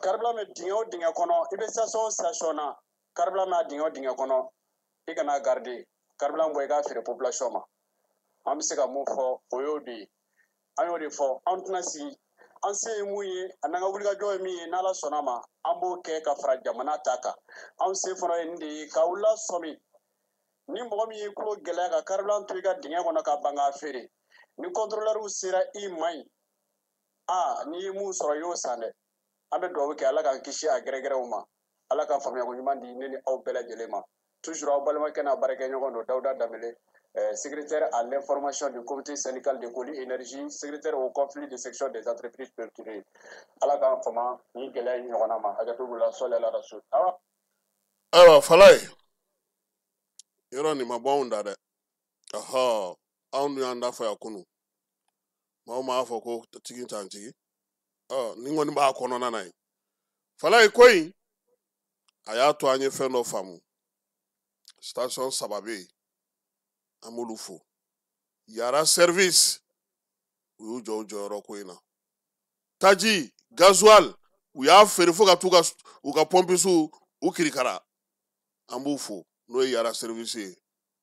Carburant bɛ dingɛ o dingɛ kɔnɔ, i bɛ station o station na, carburant bɛ a dingɛ o dingɛ kɔnɔ, i kana garder, carburant bɔ i k'a feere population ma. An bɛ se ka mun fɔ, o y'o de ye. An y'o de fɔ, an tɛna sigi. An se ye mun ye, a n'an ka wulikajɔ ye min ye, n'Ala sɔnna ma, an b'o kɛ ka fara jamana ta kan. Anw se fana ye nin de ye, k'aw lasɔmi. Ni mɔgɔ min y'i tulo gɛlɛya ka carburant to i ka dingɛ kɔnɔ ka ban k'a feere, ni contrôleur sera i ma yen, aa, n'i ye mun sɔrɔ, i y'o san dɛ. An bɛ dugawu kɛ, Ala k'an kisi a gɛrɛgɛrɛw ma. Ala ka faamuyako ɲuman di ne ni aw bɛɛ lajɛlen ma. Toujours aw balimakɛ n'a baarakɛɲɔgɔn don, Dawuda Danbele, secrétaire à l'information du comité syndical de colis énergie, secrétaire au conflit de section des entreprises structurées. Ala k'an fama ni gɛlɛya in ɲɔgɔnna ma. Hakɛto b'u la, sɔli ala rasul. Awa. Ayiwa Falaye, yɔrɔ nin ma bɔ anw da dɛ. Ɔhɔ, anw dun y'an da fɔ yan kunun, maaw m'a fɔ ko tigi t'an tigi. Ɔ, nin kɔni b'a kɔnɔna na yen. Falaye, ko in a y'a to an ye fɛn dɔ faamu. Station saba bɛ yen, an b'olu fo. Yara Service, u y'u jɔ u jɔyɔrɔ ko in na. Taji, gasoil, u y'a feere fo ka t'u ka u ka pɔmpisiw u kirikara. An b'u fo, n'o ye Yara Service ye,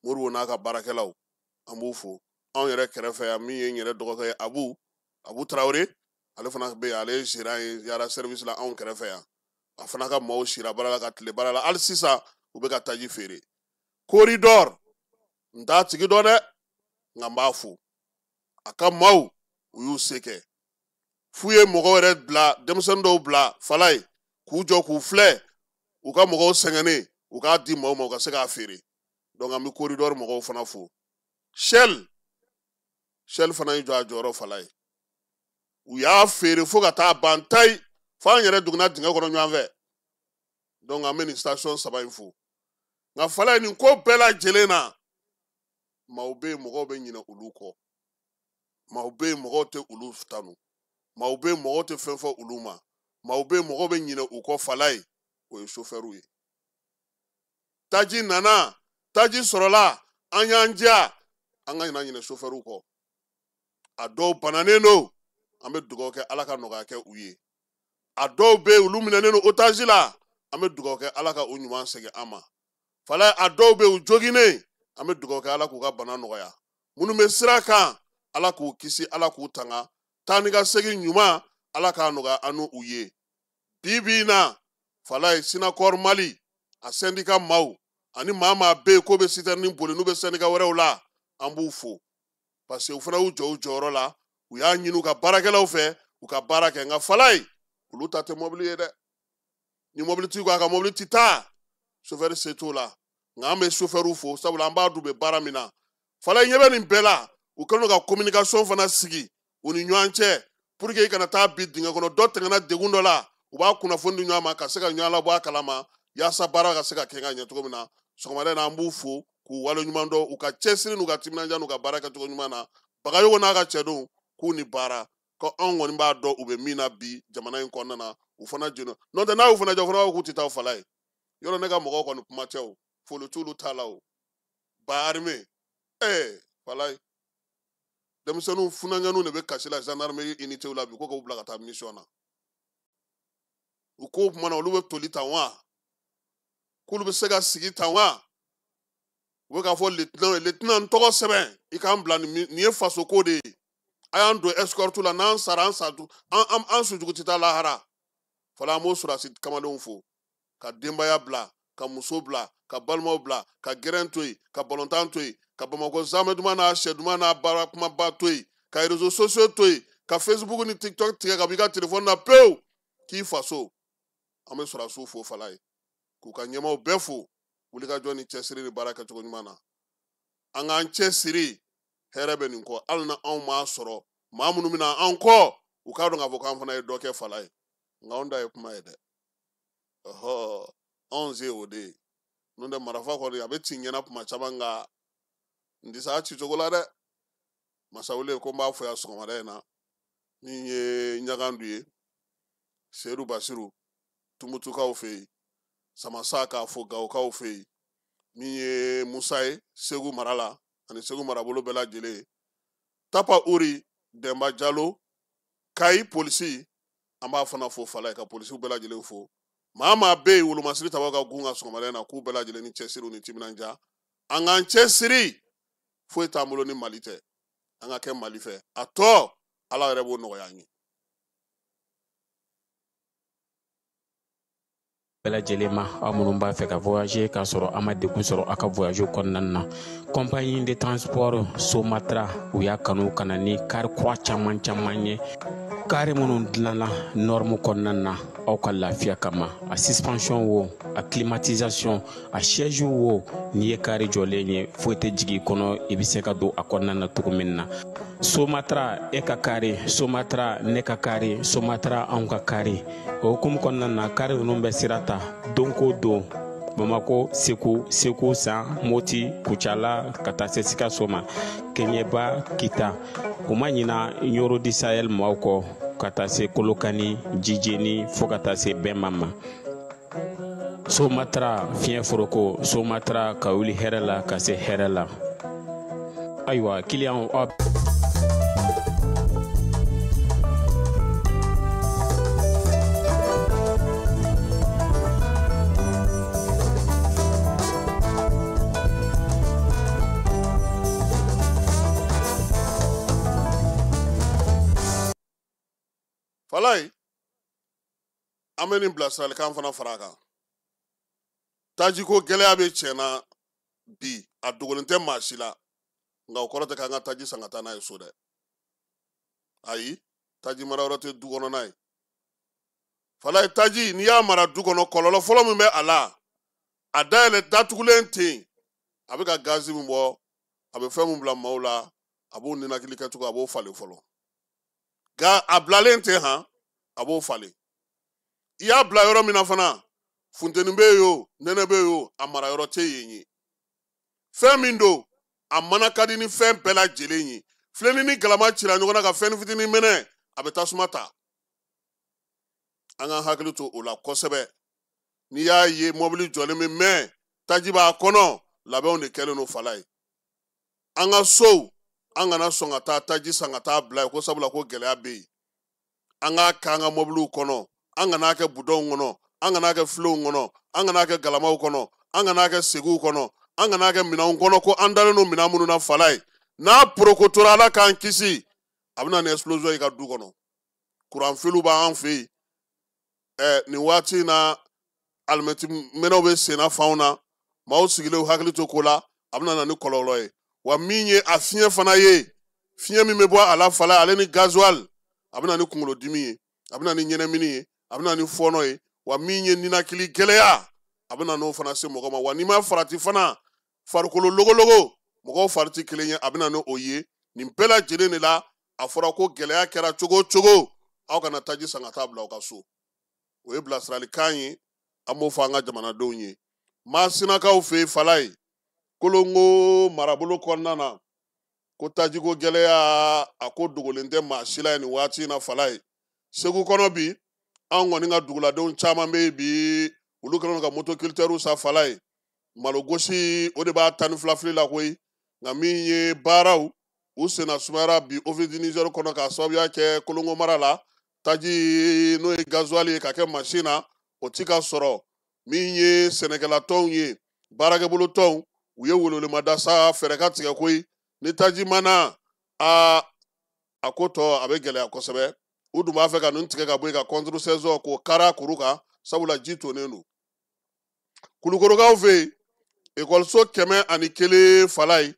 Moribo n'a ka baarakɛlaw, an b'u fo. Anw yɛrɛ kɛrɛfɛ yan, min ye n yɛrɛ dɔgɔkɛ ye, Abu Tarawele, ale fana bɛ yen, ale ye gérant ye Yara Service la anw kɛrɛfɛ yan. A fana ka maaw sira baara la ka tile baara la, hali sisan u bɛ ka taji feere. Corridor, n t'a tigi dɔn dɛ, nka n b'a fo. A ka maaw, u y'u se kɛ f'u ye mɔgɔw yɛrɛ bila, denmisɛnnin dɔw bila Falaye k'u jɔ k'u filɛ, u ka mɔgɔw sɛgɛnnen, u k'a di maaw ma, u ka se k'a feere. Donc an bɛ Corridor mɔgɔw fana fo. Shell fana y'i jɔ a jɔyɔrɔ Falaye, u y'a feere fo ka taa ban tayi, f'an yɛrɛ duguna dingɛ kɔnɔ ɲɔgɔn fɛ. Donc an bɛ nin station saba in fo. Nka Falaye, nin ko bɛɛ lajɛlen na, maaw bɛ yen, mɔgɔw bɛ ɲinɛ olu kɔ. Maaw bɛ yen, mɔgɔw tɛ olu tanu. Maaw bɛ yen, mɔgɔw tɛ fɛn fɔ olu ma. Maaw bɛ yen, mɔgɔw bɛ ɲinɛ u kɔ. Falaye, o ye sofɛriw ye. Taji nana, taji sɔrɔla, an y'an diya, an ka ɲinɛ sofɛriw kɔ. A dɔw bananen don, an bɛ dugawu kɛ, Ala ka nɔgɔya kɛ u ye. A dɔw bɛ yen, olu minɛnen don otage la, an bɛ dugawu kɛ, Ala ka u ɲuman segin an ma. Falaye, a dɔw bɛ yen, u joginnen, an bɛ dugawu kɛ, Ala k'u ka bana nɔgɔya. Minnu bɛ sira kan, Ala k'u kisi, Ala k'u tanga, taa ni ka segin ɲuman, Ala k'a nɔgɔya an n'u u ye. Bi bi in na Falaye, Sinakɔr Mali a syndicat maaw ani maa maa bɛ yen k'o bɛ citerne boli, n'u bɛ syndicat wɛrɛw la, an b'u fo, parce que u fana y'u jɔ u jɔyɔrɔ la. U y'a ɲini u ka baarakɛlaw fɛ, u ka baara kɛ. Nka Falaye, olu ta tɛ mɔbili ye dɛ. Ni mɔbilitigi ko a ka mɔbili ti taa, sofɛri se t'o la. Nka an bɛ sofɛriw fo, sabula an b'a dun bɛ baara min na. Falaye, ɲɛ bɛ nin bɛɛ la, u kɛlen don ka communication fana sigi u ni ɲɔgɔn cɛ pour que i kana taa bi dingɛ kɔnɔ. Dɔ tɛmɛna degun dɔ la, u b'a kunnafoni di ɲɔgɔn ma ka se ka ɲɔgɔn labɔ a kalama, yaasa baara ka se ka kɛ ka ɲɛ cogo min na. Sɔgɔmada in na, an b'u fo k'u waleɲuman dɔn u ka cɛsiri n'u ka timinandiya n'u ka baara kɛcogo ɲuman na. Bagayogo n'a ka cɛdenw, k'u ni baara, ko anw kɔni b'a dɔn u bɛ min na bi jamana in kɔnɔna na, u fana jeno n'o tɛ, n'a y'u fana jɔ, u fana b'a fɔ k'u tɛ taa Falaye yɔrɔ. Ne ka mɔgɔw kɔni, kuma tɛ o, foli t'olu ta la o. Ba armée, Falaye, denmisɛnninw funankɛninw de bɛ kasi la gendarmerie unité la bi ko k'u bila ka taa mission na. U ko o tuma na, olu bɛ toli tan wa, k'olu bɛ se ka sigi tan wa? U bɛ k'a fɔ lieutenant ye: "Lieutenant, n tɔgɔ sɛbɛn, i k'an bila. Nin ye faso ko de ye. A y'an don escorte la. N'an sara, an sa, an sujugu tɛ taa lahara." Fɔlɔ, an b'o sɔrɔdasi kamalenw fo ka denbaya bila, ka muso bila, ka balimaw bila, ka gɛrɛn to yen, ka balontan to yen, ka Bamakɔ zamɛ duman n'a sɛ duman n'a baara kumaba to yen, ka réseaux sociaux to yen, ka Facebook ni TikTok tigɛ ka bɔ i ka téléphone na pewu k'i faso. An bɛ sɔrɔdasiw fo Falaye, k'u ka ɲɛmaaw bɛɛ fo wulikajɔ ni cɛsiri ni baara kɛcogo ɲuman na. An k'an cɛsiri, hɛrɛ bɛ nin kɔ. Hali na anw m'a sɔrɔ, maa minnu bɛna an kɔ, u k'a dɔn k'a fɔ k'an fana ye dɔ kɛ Falaye. Nka anw ta ye kuma ye dɛ. Ɔhɔ, anw se o de ye. N'o tɛ, marafa kɔni a bɛ ci ɲɛna kuma caman, nka n tɛ se a ci cogo la dɛ. Masawule ko n b'a fɔ yan sɔgɔmada in na, min ye ɲagandu ye, Seyidu Basiru, Tumutukaw fɛ yen, Samasa k'a fɔ Gawokaw fɛ yen, min ye Musa ye Segu mara la ani Segu marabolo bɛɛ lajɛlen, Tapa Uri, Dɛnba Jalo, Kayi polisi, an b'a fana fo Falaye, ka polisiw bɛɛ lajɛlen fo. Maa maa bɛ yen, wolomasiri tabaw ka gun ka sɔgɔmada in na, k'u bɛɛ lajɛlen ni cɛsiriw ni timinandiya. An k'an cɛsiri, foyi t'an bolo ni Mali tɛ. An ka kɛ Mali fɛ, a tɔ Ala yɛrɛ b'o nɔgɔya an ye. Bɛɛ lajɛlen ma, aw minnu b'a fɛ ka voyager k'a sɔrɔ a ma degun sɔrɔ a ka voyage kɔnɔna na, compagnie de transport Somatra, u y'a kanu ka na ni kari kura caman caman ye, kari minnu dilanna norme kɔnɔna na aw ka lafiya kama. A suspension wo, a climatisation, a siège wo, n'i ye kari jɔlen ye, foyi tɛ jigin i kɔnɔ, i bɛ se ka don a kɔnɔna na cogo min na. Somatra, e ka kari, Somatra, ne ka kari, Somatra, anw ka kari. O hukumu kɔnɔna na, kari ninnu bɛ sira ta don ko don Bamako, Segu, Segu San, Moti, Kucala, ka taa se Sikaso ma, Kɛɲɛba, Kita. U ma ɲina Ɲoro di Sahel maaw kɔ, ka taa se Kolokani, Jijeni, fo ka taa se Bɛnma ma. Somatra, fiɲɛ foroko, Somatra, ka wuli hɛrɛ la ka se hɛrɛ la. Ayiwa, kiliyanw, aw Falaye, an bɛ nin bilasiralikan fana fara a kan. Tajiko gɛlɛya bɛ tiɲɛ na bi, a dogolen tɛ maa si la, nka o kɔrɔ tɛ k'an ka taji san ka taa n'a ye so dɛ. Ayi, taji mara yɔrɔ tɛ du kɔnɔna ye. Falaye, taji, n'i y'a mara du kɔnɔ, kɔlɔlɔ fɔlɔ min bɛ a la, a dayɛlɛ datugulen ten, a bɛ ka gazi min bɔ, a bɛ fɛn min bila maaw la, a b'o ninakili kɛcogo, a b'o falen fɔlɔ. Nka a bilalen ten han, a b'o falen. I y'a bila yɔrɔ min na fana, funteni bɛ yen o, nɛnɛ bɛ yen o, a mara yɔrɔ tɛ yen ye. Fɛn min don, a mana ka di ni fɛn bɛɛ lajɛlen ye. Filenni ni galama cira ɲɔgɔn na ka fɛn fitinin mɛnɛ, a bɛ tasuma ta. An k'an hakili to o la kosɛbɛ. N'i y'a ye mɔbili jɔlen bɛ mɛn, taji b'a kɔnɔ, labɛnw de kɛlen don Falaye. An ka sow, an kana sɔn ka taa taji san ka taa bila yen ko sabula ko gɛlɛya bɛ yen. An k'a kɛ an ka mɔbiliw kɔnɔ, an kana kɛ budɔnw kɔnɔ, an kana kɛ filenw kɔnɔ, an kana kɛ galamaw kɔnɔ, an kana kɛ segiw kɔnɔ, an kana kɛ minɛnw kɔnɔ ko an dalen don minɛn minnu na Falaye. N'a porokotora, Ala k'an kisi, a bɛ na ni explosion ye i ka du kɔnɔ. Kuranfiliw b'an fɛ yen. Nin waati in na, alimɛti minɛnw bɛ senna fanw na, maaw sigilen u hakili to ko la, a bɛ na ni kɔlɔlɔ ye. Wa min ye a fiɲɛ fana ye, fiɲɛ min bɛ bɔ a la Falaye, ale ni gasoil, a bɛ na ni kunkolodimi ye, a bɛ na ni ɲɛnamini ye, a bɛ na ni fɔɔnɔ ye. Wa min ye ninakili gɛlɛya, a bɛ na n'o fana se mɔgɔ ma. Wa n'i ma farati fana, farikolo logologo, mɔgɔw fari tɛ kelen ye, a bɛ na n'o ye. Nin bɛɛ lajɛlen de la, a fɔra ko gɛlɛya kɛra cogo o cogo, aw kana taji san ka taa bila aw ka so. O ye bilasiralikan ye, an b'o fɔ an ka jamanadenw ye. Masinakaw fɛ yen Falaye, Kolongo marabolo kɔnɔna na, ko tajiko gɛlɛya, a ko dogolen tɛ maa si la nin waati in na Falaye. Segu kɔnɔ bi, an kɔni ka duguladenw caman bɛ yen bi, olu kɛlen don ka motoculteurs san Falaye. Malogosi, o de b'a 12 fili la koyi. Nka min ye baaraw, u senna sumayara bi Office du Niger kɔnɔ k'a sababuya kɛ Kolongo mara la, taji n'o ye gasoil ye ka kɛ mansin na, o ti ka sɔrɔ. Min ye sɛnɛkɛlatɔnw ye, baarakɛbolotɔnw, u ye welewelemada sa, fɛɛrɛ ka tigɛ koyi. Ni taji ma na, a ko tɔ a bɛ gɛlɛya kosɛbɛ. U dun b'a fɛ ka ninnu tigɛ ka bɔ yen ka contre saison k'o kara kuru kan, sabula ji tonnen don. Kulukorokaw fɛ yen, ekɔliso 101 Falaye,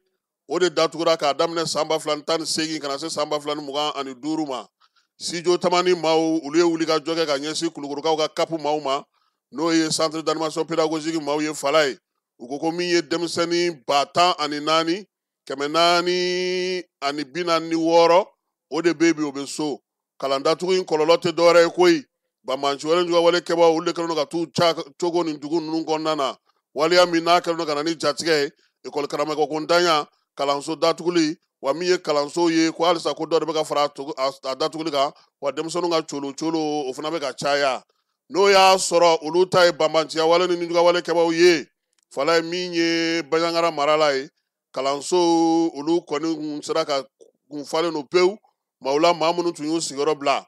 o de datugura k'a daminɛ san 2018 ka na se san 2025 ma. Sijo Tamani maaw, olu ye wuli ka jɔ kɛ ka ɲɛsin Kulukorokaw ka CAP maaw ma, n'o ye centre d'animation pédagogique maaw ye Falaye. U ko ko min ye denmisɛnnin 14 446, o de bɛ bi, o bɛ so. Kalan datugu in kɔlɔlɔ tɛ dɔwɛrɛ ye koyi. Banbanci wale juguya wale kɛbaaw, olu de kɛlen don ka t'u ca cogo nin dugu ninnu kɔnɔna na. Waleya min n'a kɛlen don ka na ni jatigɛ ye, ekɔli karamɔgɔ ko ntanya, kalanso datuguli, wa min ye kalanso ye ko halisa ko dɔ de bɛ ka fara a datuguli kan, wa denmisɛnninw ka colo colo o fana bɛ ka caya. N'o y'a sɔrɔ olu ta ye banbanciya wale ni nijuguya wale kɛbaaw ye Falaye, min ye Banjagara mara la ye, kalanso olu kɔni kun sera ka kun falen don pewu. Maaw la, maa minnu tun y'u sigiyɔrɔ bila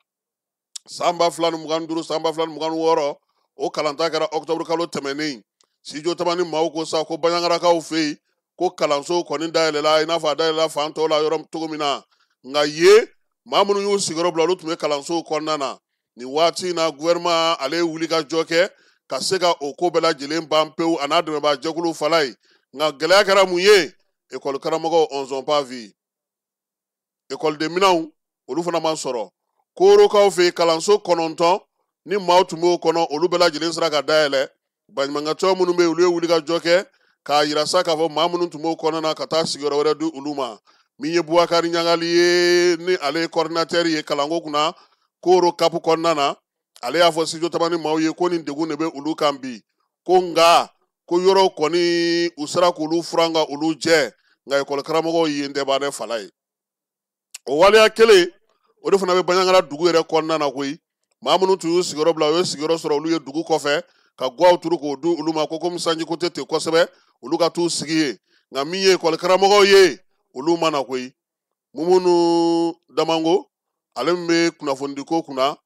san 2025, san 2026, o kalanta kɛra octobre kalo tɛmɛnen. Sijo Tamani maaw ko sa ko Banjagarakaw fɛ yen ko kalanso kɔni dayɛlɛla i n'a fɔ a dayɛlɛla fan tɔw la yɔrɔ cogo min na, nka ye maa minnu y'u sigiyɔrɔ bila, olu tun bɛ kalansow kɔnɔna na. Nin waati in na, gouvernement ale ye wuli ka jɔ kɛ ka se ka o ko bɛɛ lajɛlen ban pewu a n'a dɛmɛbaa jɛkulu fala ye. Nka gɛlɛya kɛra mun ye? Ekɔli karamɔgɔw on sont pas vu, ekɔliden minɛnw olu fana ma sɔrɔ. Korokaw fɛ yen kalanso 9 ni maaw tun b'o kɔnɔ, olu bɛɛ lajɛlen sera ka dayɛlɛ. Baɲumankɛtɔn minnu bɛ yen, olu ye wulikajɔ kɛ k'a yira sa k'a fɔ maa minnu tun b'o kɔnɔna na ka taa sigiyɔrɔ wɛrɛ di olu ma. Min ye Bubakari Ɲagali ye, ni ale ye coordinateur ye kalanko kunna Koro kapu kɔnɔna na, ale y'a fɔ studio Tamani maaw ye ko nin degun de bɛ olu kan bi, ko nka ko yɔrɔw kɔni u sera k'olu furan ka olu jɛ, nka ekɔli karamɔgɔw yen tɛ ban dɛ fala ye. O waleya kelen o de fana bɛ Banjagara dugu yɛrɛ kɔnɔna na koyi. Maa minnu tun y'u sigiyɔrɔ bila, u ye sigiyɔrɔ sɔrɔ olu ye dugu kɔfɛ ka guwaw turu k'o di olu ma, ko komi sanjiko tɛ ten kosɛbɛ, olu ka t'u sigi yen. Nka min ye ekɔli karamɔgɔw ye, olu ma na koyi. Mumunu Damango, ale min bɛ kunnafonidiko kunna,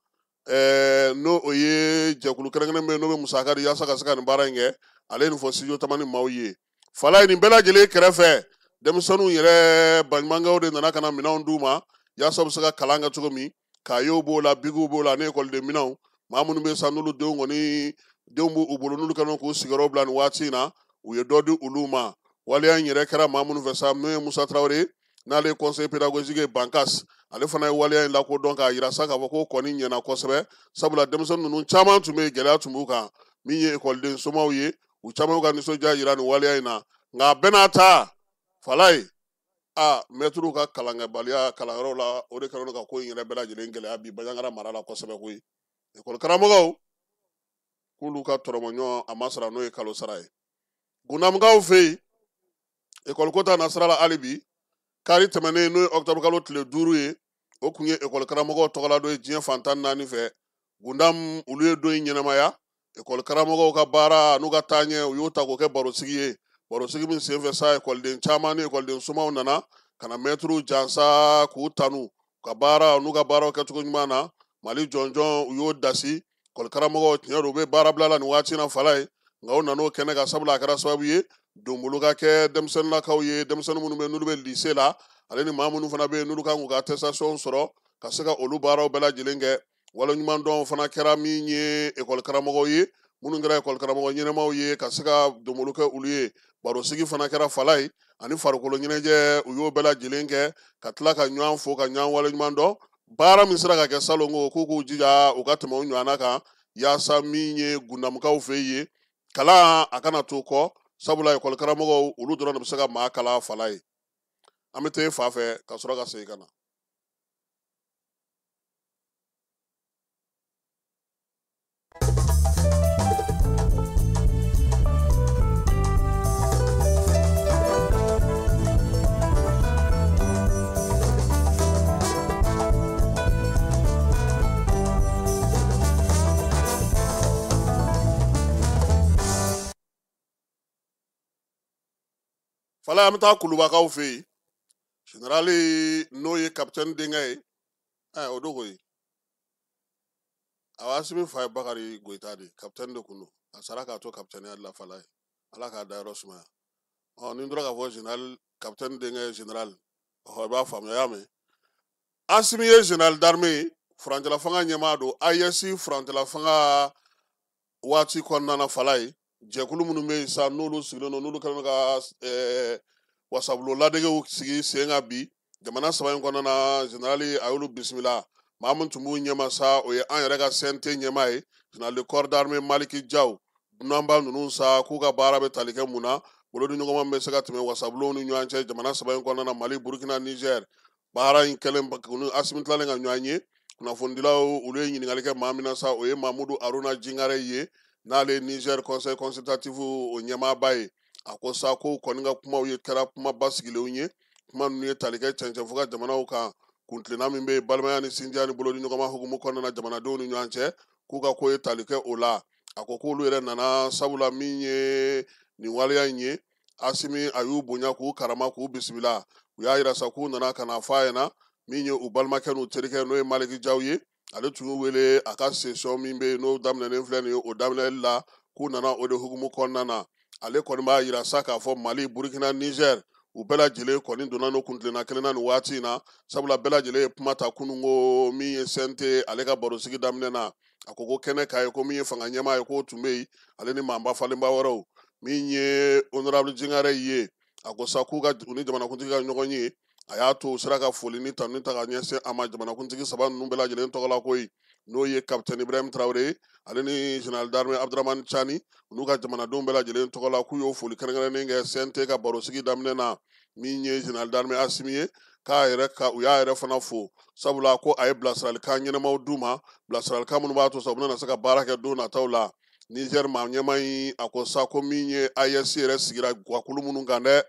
n'o o ye jɛkulu kɛrɛnkɛrɛn bɛ yen n'o bɛ musaka di yaasa ka se ka nin baara in kɛ, ale ye nin fɔ studio Tamani maaw ye. Fala ye nin bɛɛ lajɛlen kɛrɛfɛ, denmisɛnninw yɛrɛ baɲumankɛw de nana ka na minɛnw d'u ma yaasa u bɛ se ka kalan kɛ cogo min. Kayew b'o la, bigiw b'o la, ani ekɔliden minɛnw. Maa minnu bɛ sa n'olu denw kɔni denw b'u bolo, n'olu kɛlen k'u sigiyɔrɔ bila nin waati in na, u ye dɔ di olu ma. Waleya in yɛrɛ kɛra maa minnu fɛ sa, n'o ye Musa Tarawele, n'ale ye conseil pédagogique ye Bankas, ale fana ye waleya in lakodɔn k'a yira sa k'a fɔ ko kɔni ɲɛna kosɛbɛ, sabula denmisɛnnin ninnu caman tun bɛ yen, gɛlɛya tun b'u kan. Min ye ekɔliden somaw ye, u caman y'u ka nisɔndiya yira nin waleya in na. Nka a bɛɛ n'a ta fala ye, a mɛtiriw ka kalankɛbaliya kalanyɔrɔw la, o de kɛlen don ka ko in yɛrɛ bɛɛ lajɛlen gɛlɛya bi Banjagara mara la kosɛbɛ koyi. Ekɔli karamɔgɔw k'olu ka tɔrɔmɔɲɔgɔn a ma sara, n'o ye kalo sara ye. Gundamukaw fɛ yen, ekɔli ko ta nasira la hali bi, kari tɛmɛnen n'o ye ɔkutɔburu kalo tile 5 ye, o kun ye ekɔli karamɔgɔw tɔgɔla don ye diɲɛ fan 14 fɛ. Gundam olu ye don in ɲɛnamaya. Ekɔli karamɔgɔw ka baara n'u ka taaɲɛ, u y'o ta k'o kɛ barosigi ye. Barosigi min senfɛ sa, ekɔliden caman ni ekɔliden somaw nana ka na mɛtiriw jansa k'u tanu u ka baara n'u ka baaraw kɛcogo ɲuman na. Mali jɔnjɔn u y'o dasi. Ekɔli karamɔgɔw tiɲɛ don, u bɛ baara bila la nin waati in na fala ye, nka u nan'o kɛnɛ kan sabula a kɛra sababu ye donbolo ka kɛ denmisɛnninlakaw ye, denmisɛnnin minnu bɛ yen n'olu bɛ lycée la, ale ni maa minnu fana bɛ yen n'olu kan k'u ka attestation sɔrɔ ka se ka olu baaraw bɛɛ lajɛlen kɛ. Waleɲumandɔn fana kɛra min ye ekɔli karamɔgɔw ye, minnu kɛra ekɔli karamɔgɔ ɲɛnɛmaw ye ka se ka donbolo kɛ olu ye. Barosigi fana kɛra fala ye, ani farikolo ɲɛnajɛ, u y'o bɛɛ lajɛlen kɛ ka tila ka ɲɔgɔn fo ka ɲɔgɔn waleɲuman dɔn. Baara min sera ka kɛ salon ko k'u k'u jija u ka tɛmɛ o ɲɔgɔnna kan, yaasa min ye Gundamukaw fɛ yen, kalan a kana to kɔ, sabula ekɔli karamɔgɔw olu dɔrɔn de bɛ se ka maa kalan fala ye. An bɛ taa fa fɛ ka sɔrɔ ka segin ka na. Fala, an bɛ taa Kulubakaw fɛ yen. Général n'o ye capitaine denkɛ ye, o don koyi. Awɔ, Asimi fa ye Bakari Goyita de ye, capitaine de kun don. A sara k'a to capitaine ya de la fala ye. Ala k'a dayɔrɔ sumaya. Ni n tora k'a fɔ général, capitaine denkɛ ye général, i b'a faamuya, y'a mɛn. Asimi ye général d'armée ye, furancɛla fanga ɲɛmaa don, AES furancɛla fanga waati kɔnɔna na fala ye. Jɛkulu minnu bɛ yen sa, n'olu sigilen don, n'olu kɛlen don ka wasabulon ladegew sigi sen kan bi jamana 3 in kɔnɔna na, général a y'olu bisimila. Maa min tun b'u ɲɛma sa, o ye an yɛrɛ ka CNT ɲɛmaa ye, général de corps d'armée Maliki Jaw. Dunanba ninnu sa, k'u ka baara bɛ tali kɛ mun na, bolodiɲɔgɔnma min bɛ se ka tɛmɛ wasabulonw ni ɲɔgɔn cɛ jamana 3 in kɔnɔna na, Mali, Burukina, Niger. Baara in kɛlen Asimi tilalen ka ɲɔgɔn ye, kunnafonidilaw olu ye ɲininkali kɛ maa min na sa, o ye Mamudu Aruna Jingare ye, n'ale ye Niger conseil consultatif o ɲɛmaaba ye. A ko sa ko kɔni ka kumaw ye kɛra kuma basigilenw ye, kuma ninnu ye tali kɛ cɛncɛn fo ka jamanaw kan, kuntilenna min bɛ yen balimaya ni sinjiya ni bolodiɲɔgɔnma hukumu kɔnɔna na jamanadenw ni ɲɔgɔn cɛ, k'u ka ko ye tali kɛ o la. A ko k'olu yɛrɛ nana sabula min ye nin waleya in ye, Asimi a y'u bonya k'u karama k'u bisimila. U y'a yira sa k'u nana ka na fɔ a ɲɛna min ye u balimakɛ n'u terikɛ n'o ye Maliki Jaw ye, ale tun y'u wele a ka session min bɛ yen n'o daminɛnen filɛ nin ye, o daminɛli la k'u nana o de hukumu kɔnɔna na. Ale kɔni b'a yira sa k'a fɔ Mali, Burukina, Niger u bɛɛ lajɛlen kɔni donna n'o kuntilenna kelen na nin waati in na, sabula bɛɛ lajɛlen ye kuma ta kununko min ye CNT ale ka barosigi daminɛ na. A ko ko kɛnɛ k'a ye ko min ye fanga ɲɛmaa ye k'o tun bɛ yen, ale ni maaba falenba wɛrɛw. Min ye honorable Jingare ye, a ko sa k'u ka u ni jamanakuntigi ka ɲɔgɔn ye, a y'a to u sera ka foli ni tanuni ta ka ɲɛsin a ma jamanakuntigi saba ninnu bɛɛ lajɛlen tɔgɔ la koyi, n'o ye capitaine Ibrahim Traoré ale ni général d'armée Abdramane Tiani, n'u ka jamanadenw bɛɛ lajɛlen tɔgɔ la, k'u y'o foli kɛrɛnkɛrɛnnen kɛ CNT ka barosigi daminɛ na. Min ye général d'armée Assimi ye, k'a yɛrɛ ka u y'a yɛrɛ fana fo, sabula ko a ye bilasiralikan ɲɛnamaw d'u ma, bilasiralikan minnu b'a to sa u bɛna se ka baara kɛ don nataw la. Niger maa ɲɛmaa in, a ko sa ko min ye AES yɛrɛ sigira guwakulu minnu kan dɛ,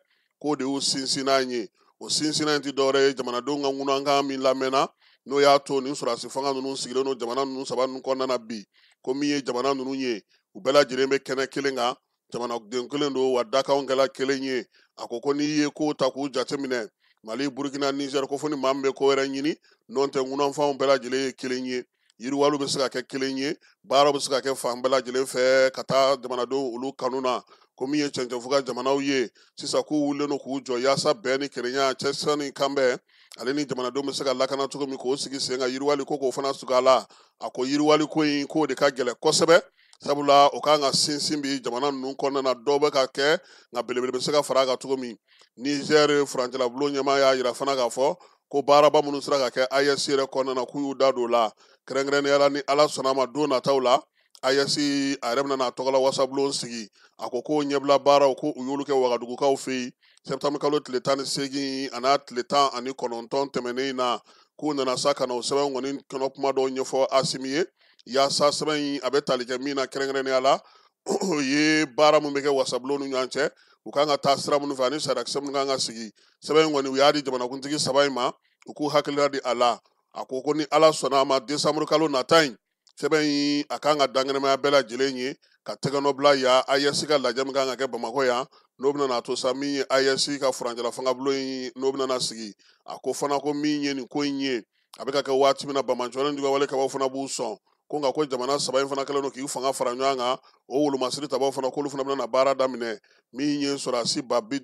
k'o de y'u sinsinnan ye. O sinsinnan in tɛ dɔwɛrɛ ye jamanadenw ka ŋunankan min lamɛnna, n'o y'a to nin sɔrɔdasi fanga ninnu sigilen don jamana ninnu saba ninnu kɔnɔna na bi. Ko min ye jamana ninnu ye, u bɛɛ lajɛlen bɛ kɛnɛ kelen kan, jamanaden kelen don, wa dakanw kɛla kelen ye. A ko ko n'i ye kow ta k'u jateminɛ, Mali, Burukina, Niger, ko fo ni maa min bɛ ko wɛrɛ ɲini, n'o tɛ ŋunanfanw bɛɛ lajɛlen ye kelen ye, yiriwaliw bɛ se ka kɛ kelen ye, baaraw bɛ se ka kɛ fan bɛɛ lajɛlen fɛ ka taa jamanadenw olu kanu na. Ko min ye cɛncɛnfuga jamanaw ye sisan, k'u wulilen don k'u jɔ yaasa bɛn ni kelenya, cɛsiri ni kanbɛn, ale ni jamanadenw bɛ se ka lakana cogo min, k'o sigi sen kan, yiriwali ko k'o fana sugu a la. A ko yiriwali ko in, k'o de ka gɛlɛn kosɛbɛ, sabula o kan ka sinsin bi jamana ninnu kɔnɔna na, dɔw bɛ ka kɛ nka belebele bɛ se ka fara a kan cogo min. Niger furancɛlabulon ɲɛmaa y'a yira fana k'a fɔ ko baaraba minnu sera ka kɛ AES yɛrɛ kɔnɔna na, k'u y'u da don o la, kɛrɛnkɛrɛnnenya la ni Ala sɔnna a ma don nataw la, AES a yɛrɛ bɛna n'a tɔgɔla wasabulon sigi. A ko k'o ɲɛbila baaraw ko u y'olu kɛ Wagadugukaw fɛ yen septembre kalo tile 18 a n'a tile 19 tɛmɛnen in na, k'u nana sa ka na o sɛbɛn kɔni kɔnɔ kuma dɔw ɲɛfɔ Asimi ye, yaasa sɛbɛn in a bɛ tali kɛ min na kɛrɛnkɛrɛnnenya la, o ye baara min bɛ kɛ wasabulon ni ɲɔgɔn cɛ, u kan ka taa sira minnu fɛ ani sariyakisɛ minnu kan ka sigi. Sɛbɛn in kɔni u y'a di jamanakuntigi saba in ma, u k'u hakilina di a la. A ko ko ni Ala sɔnna a ma, décembre kalo nata in, sɛbɛn in a kan ka dankɛnɛmaya bɛɛ lajɛlen ye ka tɛgɛnɔ bila yan AES ka lajɛ min kan ka kɛ Bamakɔ yan, n'o bɛna n'a to sa min ye AES ka furancɛla fangabulon in n'o bɛna na sigi. A ko fana ko min ye nin ko in ye, a bɛ ka kɛ waati min na, banbaanciwale ni juguya kɛbaaw fana b'u sɔn ko nka ko jamana saba in fana kɛlen don k'i fanga fara ɲɔgɔn kan, o wolomasiri tabaw fana k'olu fana bɛna na baara daminɛ. Min ye sɔrɔdasi ba bi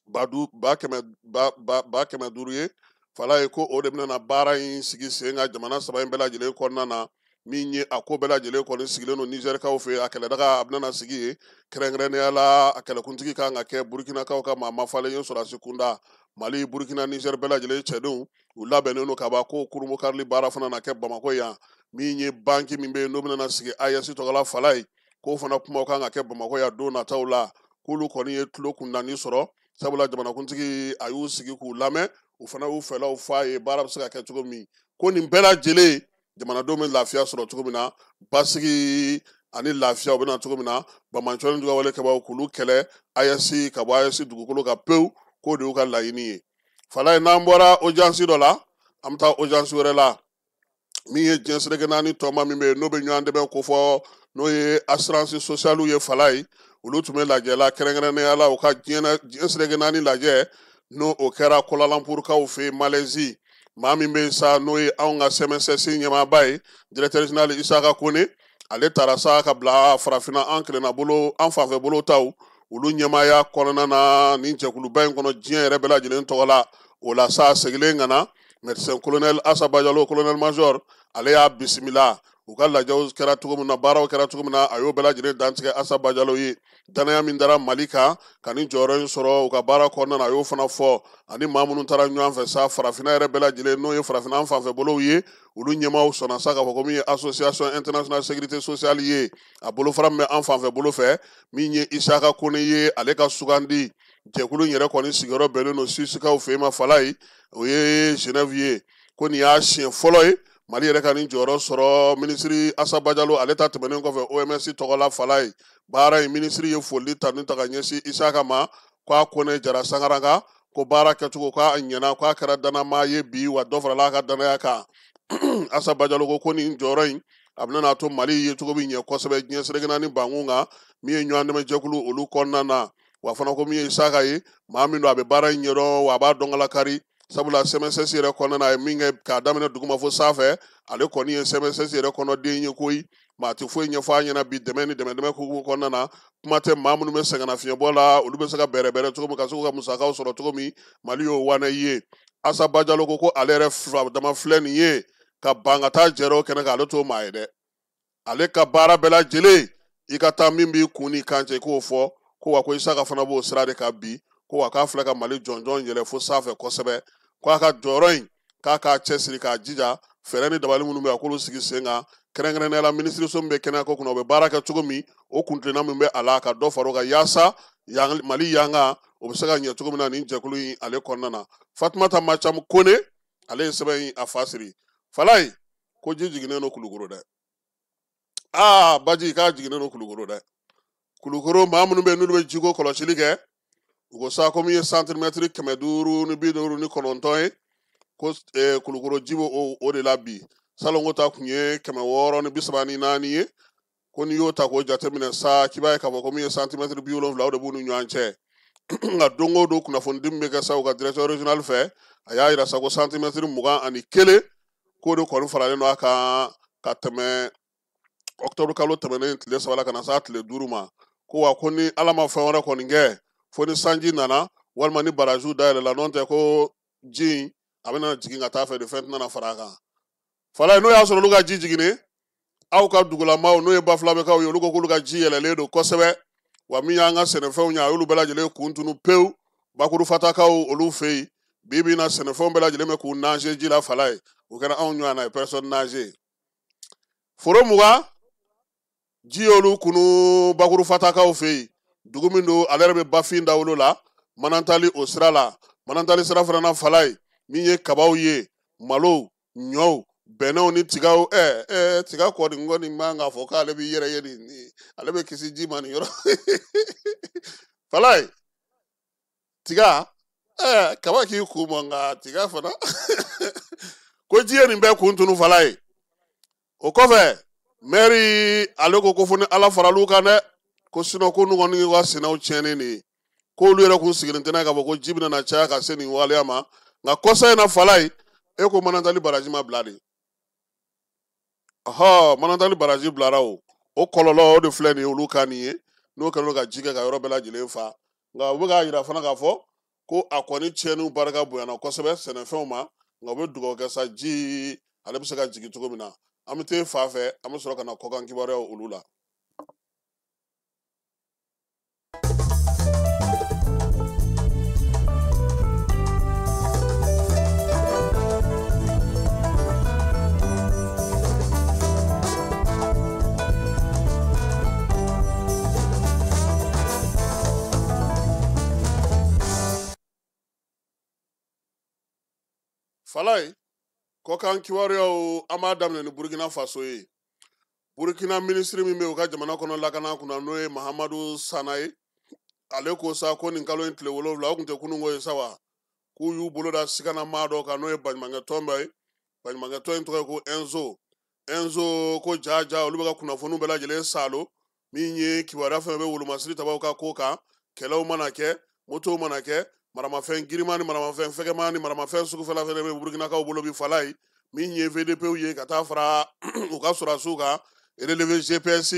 ba du ba kɛmɛ ba ba ba kɛmɛ duuru ye fala ye, ko o de bɛna na baara in sigi sen kan jamana saba in bɛɛ lajɛlen kɔnɔna na. Min ye a ko bɛɛ lajɛlen kɔni sigilen don Nizɛrikaw fɛ, a kɛlɛdaga a bɛna na sigi yen, kɛrɛnkɛrɛnnenya la a kɛlɛkuntigi kan ka kɛ Burukinakaw ka maa mafalen ye sɔrɔdasi kunda. Mali, Burukina, Nizɛri bɛɛ lajɛlen cɛdenw u labɛnnen don ka ban ko kurunbonkarili baara fana na kɛ Bamakɔ yan. Min ye banki min bɛ yen n'o bɛna na sigi AES tɔgɔla fala ye, k'o fana kumaw kan ka kɛ Bamakɔ yan don nataw la, k'olu kɔni ye tulo kundani sɔrɔ, sabula jamanakuntigi a y'u sigi k'u lamɛn, u fana y'u fɛlaw f'a ye baara bɛ se ka kɛ cogo min, ko nin bɛɛ lajɛlen jamanadenw bɛ lafiya sɔrɔ cogo min na, basigi ani lafiya u bɛ na cogo min na, banbaanciwale ni juguya kɛbaaw k'olu kɛlɛ AES ka bɔ AES dugukolo kan pewu, k'o de y'u ka laɲini ye. Fala ye, n'an bɔra audience dɔ la, an bɛ taa audience wɛrɛ la, min ye diɲɛ seleke naani tɔnba min bɛ yen n'o bɛ ɲɔgɔn dɛmɛ kofɔ, n'o ye assurance sociale ye fala ye, olu tun bɛ lajɛ la kɛrɛnkɛrɛnnenya la u ka diɲɛ seleke naani lajɛ, n'o o kɛra Kuala Lumpurkaw fɛ yen Malaisie. Maa min bɛ yen sa n'o ye anw ka CMSS ɲɛmaaba ye, directeur général Isaka Kone, ale taara sa ka bila farafinna an kelenna bolo an fanfɛ bolo taw olu ɲɛmaaya kɔnɔna na nin jɛkuluba in kɔnɔ diɲɛ yɛrɛ bɛɛ lajɛlen tɔgɔ la. O la sa segilen ka na, médecin colonel Asa Bajalo, colonel major, ale y'a bisimila. U ka lajɛw kɛra cogo min na, baaraw kɛra cogo min na, a y'o bɛɛ lajɛlen dantigɛ Asa Bajalo ye. Danaya min dara Mali kan ka nin jɔyɔrɔ in sɔrɔ u ka baara kɔnɔna na, a y'o fana fɔ. Ani maa minnu taara ɲɔgɔn fɛ sa farafinna yɛrɛ bɛɛ lajɛlen, n'o ye farafinna an fanfɛ bolow ye, olu ɲɛmaaw sɔnna sa k'a fɔ ko min ye association internationale sécurité sociale ye, a bolofara min bɛ an fanfɛ bolo fɛ, min ye Isaka Kone ye, ale ka sugandi jɛkulu in yɛrɛ kɔni sigiyɔrɔ bɛnnen don Suisikaw fɛ yen ma fala ye, o ye Genève ye. Ko nin y'a siɲɛ fɔlɔ ye Mali yɛrɛ ka nin jɔyɔrɔ sɔrɔ. Minisiri Asa Bajalo ale ta tɛmɛnen kɔfɛ OMS tɔgɔ la fala ye, baara in minisiri ye foli ta ni ta ka ɲɛsin Isaka ma, k'a Kone jara sangaranka, ko baara kɛcogo k'a ɲɛna, k'a kɛra dannamaa ye bi, wa dɔ farala a ka danaya kan. Asa Bajalo ko ko nin jɔyɔrɔ in a bɛna n'a to Mali ye cogo min ɲɛ kosɛbɛ diɲɛ seleke naani bankun kan, min ye ɲɔgɔn dɛmɛ jɛkulu olu kɔnɔna na. Wa fana ko min ye Isaka ye, maa min don a bɛ baara in ɲɛdɔn, wa a b'a dɔnkalakari, sabula CMSS yɛrɛ kɔnɔna na a ye min kɛ k'a daminɛ duguma fo sanfɛ, ale kɔni ye CMSS yɛrɛ kɔnɔden ye koyi. Maa tɛ foyi ɲɛfɔ a ɲɛna bi dɛmɛ ni dɛmɛ hukumu kɔnɔna na. Kuma tɛ maa minnu bɛ sɛgɛnnafiɲɛbɔ la, olu bɛ se ka bɛrɛbɛrɛ cogo min ka se k'u ka musakaw sɔrɔ cogo min, Mali y'o wanɛ ye. Asa Bajalo ko ko ale yɛrɛ dama filɛ nin ye ka ban ka taa jɛrɛ o kɛnɛ kan, ale t'o maa ye dɛ. Ale ka baara bɛɛ lajɛlen i ka taa min b'i kun ni kan cɛ i k'o fɔ, ko wa ko Isaka fana b'o sira de kan bi, ko wa k'a filɛ ka Mali jɔnjɔn yɛlɛ fo sanfɛ kosɛbɛ, ko a ka jɔyɔrɔ in k'a k'a cɛsiri k'a jija, fɛɛrɛ ni dabali minnu bɛ yen a k'olu sigi sen kan, kɛrɛnkɛrɛnnenya la minisiriso min bɛ kɛnɛyako kunna o bɛ baara kɛ cogo min, o kuntilenna min bɛ a la ka dɔ fara o kan yaasa Mali yanga o bɛ se ka ɲɛ cogo min na nin jɛkulu in ale kɔnɔna na. Fatumata Macamu Kone ale ye sɛbɛn in a fa siri. Falaye ko ji jiginnen don Kulukoro dɛ. Aa baji k'a jiginnen don Kulukoro dɛ. Kulukoro maa minnu bɛ yen n'olu bɛ jiko kɔlɔsili kɛ, u ko sa ko min ye santimɛtiri 559 ye, ko Kulukoro ji bɛ o de la bi. Salongo ta kun ye 634 ye, ko n'i y'o ta k'o jateminɛ sa k'i b'a ye k'a fɔ ko min ye santimɛtiri 70 o de b'u ni ɲɔgɔn cɛ. Nka don o don kunnafoni min bɛ kɛ sa u ka directeur régional fɛ, a y'a yira sa ko santimɛtiri 21 k'o de kɔni faralen don a kan ka tɛmɛ octobre kalo tɛmɛnen tile 3 la ka na s'a tile 5 ma. Ko wa ko ni Ala ma fɛn wɛrɛ kɔni kɛ, fo ni sanji nana walima ni barajiw dayɛlɛla, n'o tɛ ko ji in a bɛna jigin ka taa fɛ de, fɛn tɛna fara a kan. Falaye n'o y'a sɔrɔ olu ka ji jiginnen, aw ka dugulamaw n'o ye Bafulabɛkaw ye, olu ko k'olu ka ji yɛlɛlen don kosɛbɛ, wa min y'an ka sɛnɛfɛnw ye a y'olu bɛɛ lajɛlen kun tunu pewu. Bakurufatakaw olu fɛ yen bi bi in na sɛnɛfɛnw bɛɛ lajɛlen bɛ k'u nager ji la. Falaye o kɛra anw ɲɔgɔn na ye personne nager. Foro 20 ji y'olu kunu Bakurufatakaw fɛ yen, dugu min don ale yɛrɛ bɛ bafin dawolo la, Manantali o sira la. Manantali sira fana na Falaye min ye kabaw ye, malow, ɲɔw, bɛnɛw ni tigaw. Tiga kɔni kɔni man k'a fɔ k'ale b'i yɛrɛ ye nin, ale bɛ kisi ji ma nin yɔrɔ. Falaye tiga kaba k'i kun mɔ, nka tiga fana ko ji ye nin bɛɛ kun tunu. Falaye o kɔfɛ mɛri ale ko ko fo ni Ala faral'u kan dɛ, ko sinɔn ko n'u kɔni ka sɛnɛw tiɲɛnen de ye, k'olu yɛrɛ kun sigilen tɛ n'a ye k'a fɔ ko ji bɛna caya ka se nin waleya ma. Nka kɔsa in na Falaye e ko Manantali baraji ma bila de. Ɔhɔ, Manantali baraji bilara o kɔlɔlɔ o de filɛ nin ye olu ka nin ye, n'o kɛlen don ka ji kɛ ka yɔrɔ bɛɛ lajɛlen fa. Nka u bɛ k'a yira fana k'a fɔ ko a kɔni tiɲɛniw barika bonyana kosɛbɛ sɛnɛfɛnw ma, nka u bɛ dugawu kɛ sa ji ale bɛ se ka jigin cogo min na. An bɛ t'e fa fɛ, an bɛ sɔrɔ ka na kɔkan kibaruyaw olu la. Falaye kɔkan kibaruyaw an b'a daminɛ ni Burkina Faso ye. Burkina minisiri min bɛ u ka jamana kɔnɔ lakana kunna n'o ye Mahamadu Sana ye, ale ko sa ko nin kalo in tile 7 o tun tɛ kununko ye sa wa, k'u y'u bolo da sigana maa dɔ kan n'o ye baɲumankɛtɔn dɔ ye. Baɲumankɛtɔn in tɔgɔ ye ko Enzo. Enzo ko jaja olu bɛ ka kunnafoniw bɛɛ lajɛlen salo, min ye kibaruya fɛn bɛ wolomasiri tabaw ka ko kan, kɛlɛw mana kɛ, motow mana kɛ, maramafɛn girinman ni maramafɛn fɛgɛman ni maramafɛn sugufɛla fɛnɛ bɛ Burkinakaw bolo bi. Falaye min ye VDPw ye ka taa fara u ka sɔrɔdasiw kan, relevé GPS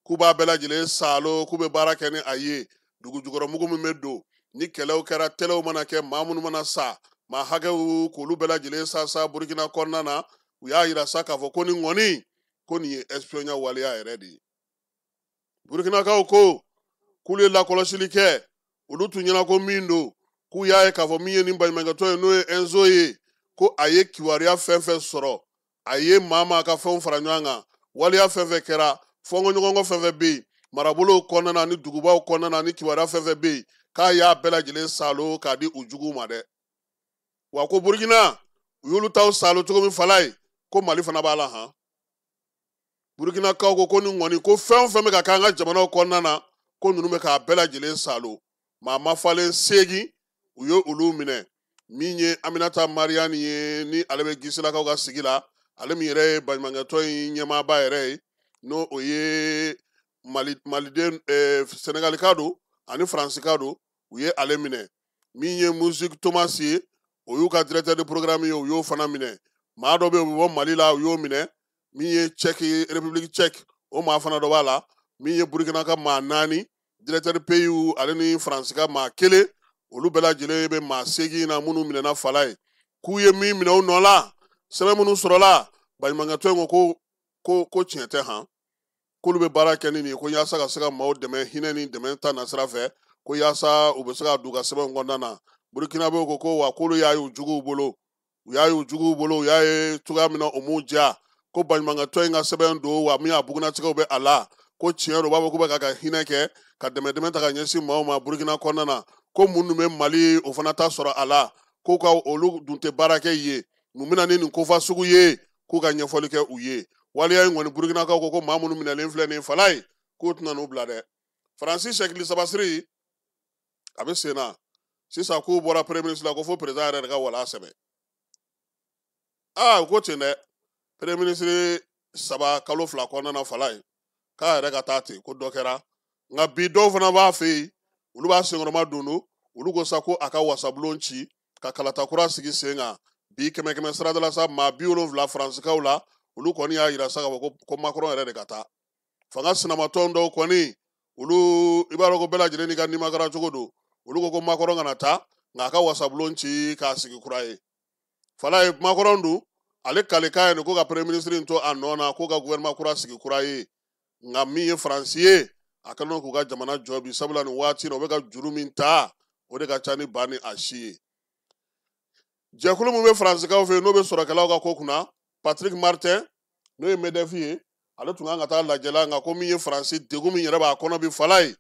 k'u b'a bɛɛ lajɛlen salo, k'u bɛ baara kɛ ni a ye. Dugu jukɔrɔ mugu min bɛ don ni kɛlɛw kɛra, tɛlɛw mana kɛ, maa minnu mana sa, maa hakɛw k'olu bɛɛ lajɛlen sa Burkina kɔnɔna na. U y'a yira sa k'a fɔ ko nin kɔni ko nin ye espionnage waleya yɛrɛ de ye. Burkinakaw ko k'olu ye lakɔlɔsili kɛ, olu tun ɲɛna ko min don, k'u y'a ye k'a fɔ min ye nin baɲumankɛtɔn ye n'o ye Enzo ye, ko a ye kibaruya fɛn fɛn sɔrɔ, a ye maa ka fɛnw fara ɲɔgɔn kan, waleya fɛn fɛn kɛra, fɔnkɔɲɔgɔnkɔ fɛn fɛn bɛ yen marabolow kɔnɔna na ni dugubaw kɔnɔna na ni kibaruya fɛn fɛn bɛ yen, k'a y'a bɛɛ lajɛlen salo k'a di u juguw ma dɛ. Wa ko Burkina u y'olu taw salo cogo min Falaye, ko Mali fana b'a la han. Burkinakaw ko ko nin kɔni ko fɛn o fɛn bɛ ka k'an ka jamanaw kɔnɔna na, ko ninnu bɛ k'a bɛɛ lajɛlen salo. Maa mafalen 8 u ye olu minɛ. Min ye Aminata Mariani ye ni ale bɛ Gisilakaw ka sigi la, ale min yɛrɛ ye baɲumankɛtɔn in ɲɛmaaba yɛrɛ ye, n'o o ye Maliden, Sɛnɛgalika don ani Faransika don, u ye ale minɛ. Min ye Musique Thomas ye, o y'u ka directeur de programme ye, u y'o fana minɛ. Maa dɔ bɛ yen o bɛ bɔ Mali la, u y'o minɛ. Min ye Tchèque, République tchèque, o maa fana dɔ b'a la. Min ye Burkina ka maa 4, directeur pays ale ni Faransi ka maa 1, olu bɛɛ lajɛlen bɛ maa 8 na minnu minɛna. Falaye k'u ye min minɛ u nɔ la, sɛbɛn minnu sɔrɔla, baɲumankɛtɔn in ko ko tiɲɛ tɛ han. K'olu bɛ baara kɛ ni nin ye ko yaasa ka se ka maaw dɛmɛ hinɛ ni dɛmɛ ta nasira fɛ, ko yaasa u bɛ se ka don u ka sɛbɛnw kɔnɔna na. Burukinabew ko ko wa k'olu y'a ye u juguw bolo, u y'a ye u juguw bolo, u y'a ye cogoya min na o m'u diya, ko baɲumankɛtɔn in ka sɛbɛn don, wa min a bugunnatigɛw bɛ a la, ko tiɲɛ don, u b'a fɔ k'u bɛ ka hinɛ kɛ ka dɛmɛ dɛmɛ ta ka ɲɛsin maaw ma Burukina kɔnɔna na, ko mun dun bɛ Mali o fana ta sɔrɔ a la, k'u ka olu dun tɛ baara kɛ yen, mun bɛ na ni nin kofa sugu ye, k'u ka ɲɛfɔli kɛ u ye. Waleya in kɔni Burukinakaw ko ko maa minnu minɛlen filɛ nin ye fala ye, k'u tɛna n'u bila dɛ. Faransi sɛkili sabasiri a bɛ sen na sisan, k'u bɔra premier ministre la ko fo président yɛrɛ de ka wala sɛbɛn. Aa, u ko ten dɛ, premier ministre 3 kalo 2 kɔnɔna na fala ye, k'a yɛrɛ ka taa ten, ko dɔ kɛra. Nka bi dɔw fana b'a fɛ yen, olu b'a senkɔrɔma don don, olu ko sa ko a ka wasabulon ci ka kalata kura sigi sen kan. Bi kɛmɛ kɛmɛ sarada la sa, maa 70 Faransikaw la, olu kɔni y'a yira sa k'a fɔ ko Macron yɛrɛ de ka taa. Fanga sinamatɔn dɔw kɔni, olu i b'a dɔn ko bɛɛ lajɛlen n'i ka nimakara cogo don, olu ko ko Macron kana taa, nka a ka wasabulon ci k'a sigi kura ye. Fala ye Macron dun, ale kalekan ye nin ko ka premier ministre in to a nɔ na, ko ka gouvernement kura sigi kura ye. Nka min ye Faransi ye, a kɛlen don k'u ka jamana jɔ bi, sabula nin waati in na u bɛ ka juru min ta, o de ka ca ni ba ni a si ye. Jɛkulu min bɛ Faransikaw fɛ yen, n'o bɛ sɔrɔkɛlaw ka ko kunna, Patrick Martin, n'o ye MEDEF ye, ale tun kan ka taa lajɛ la, nka ko min ye Faransi degun min yɛrɛ b'a kɔnɔ bi fala ye,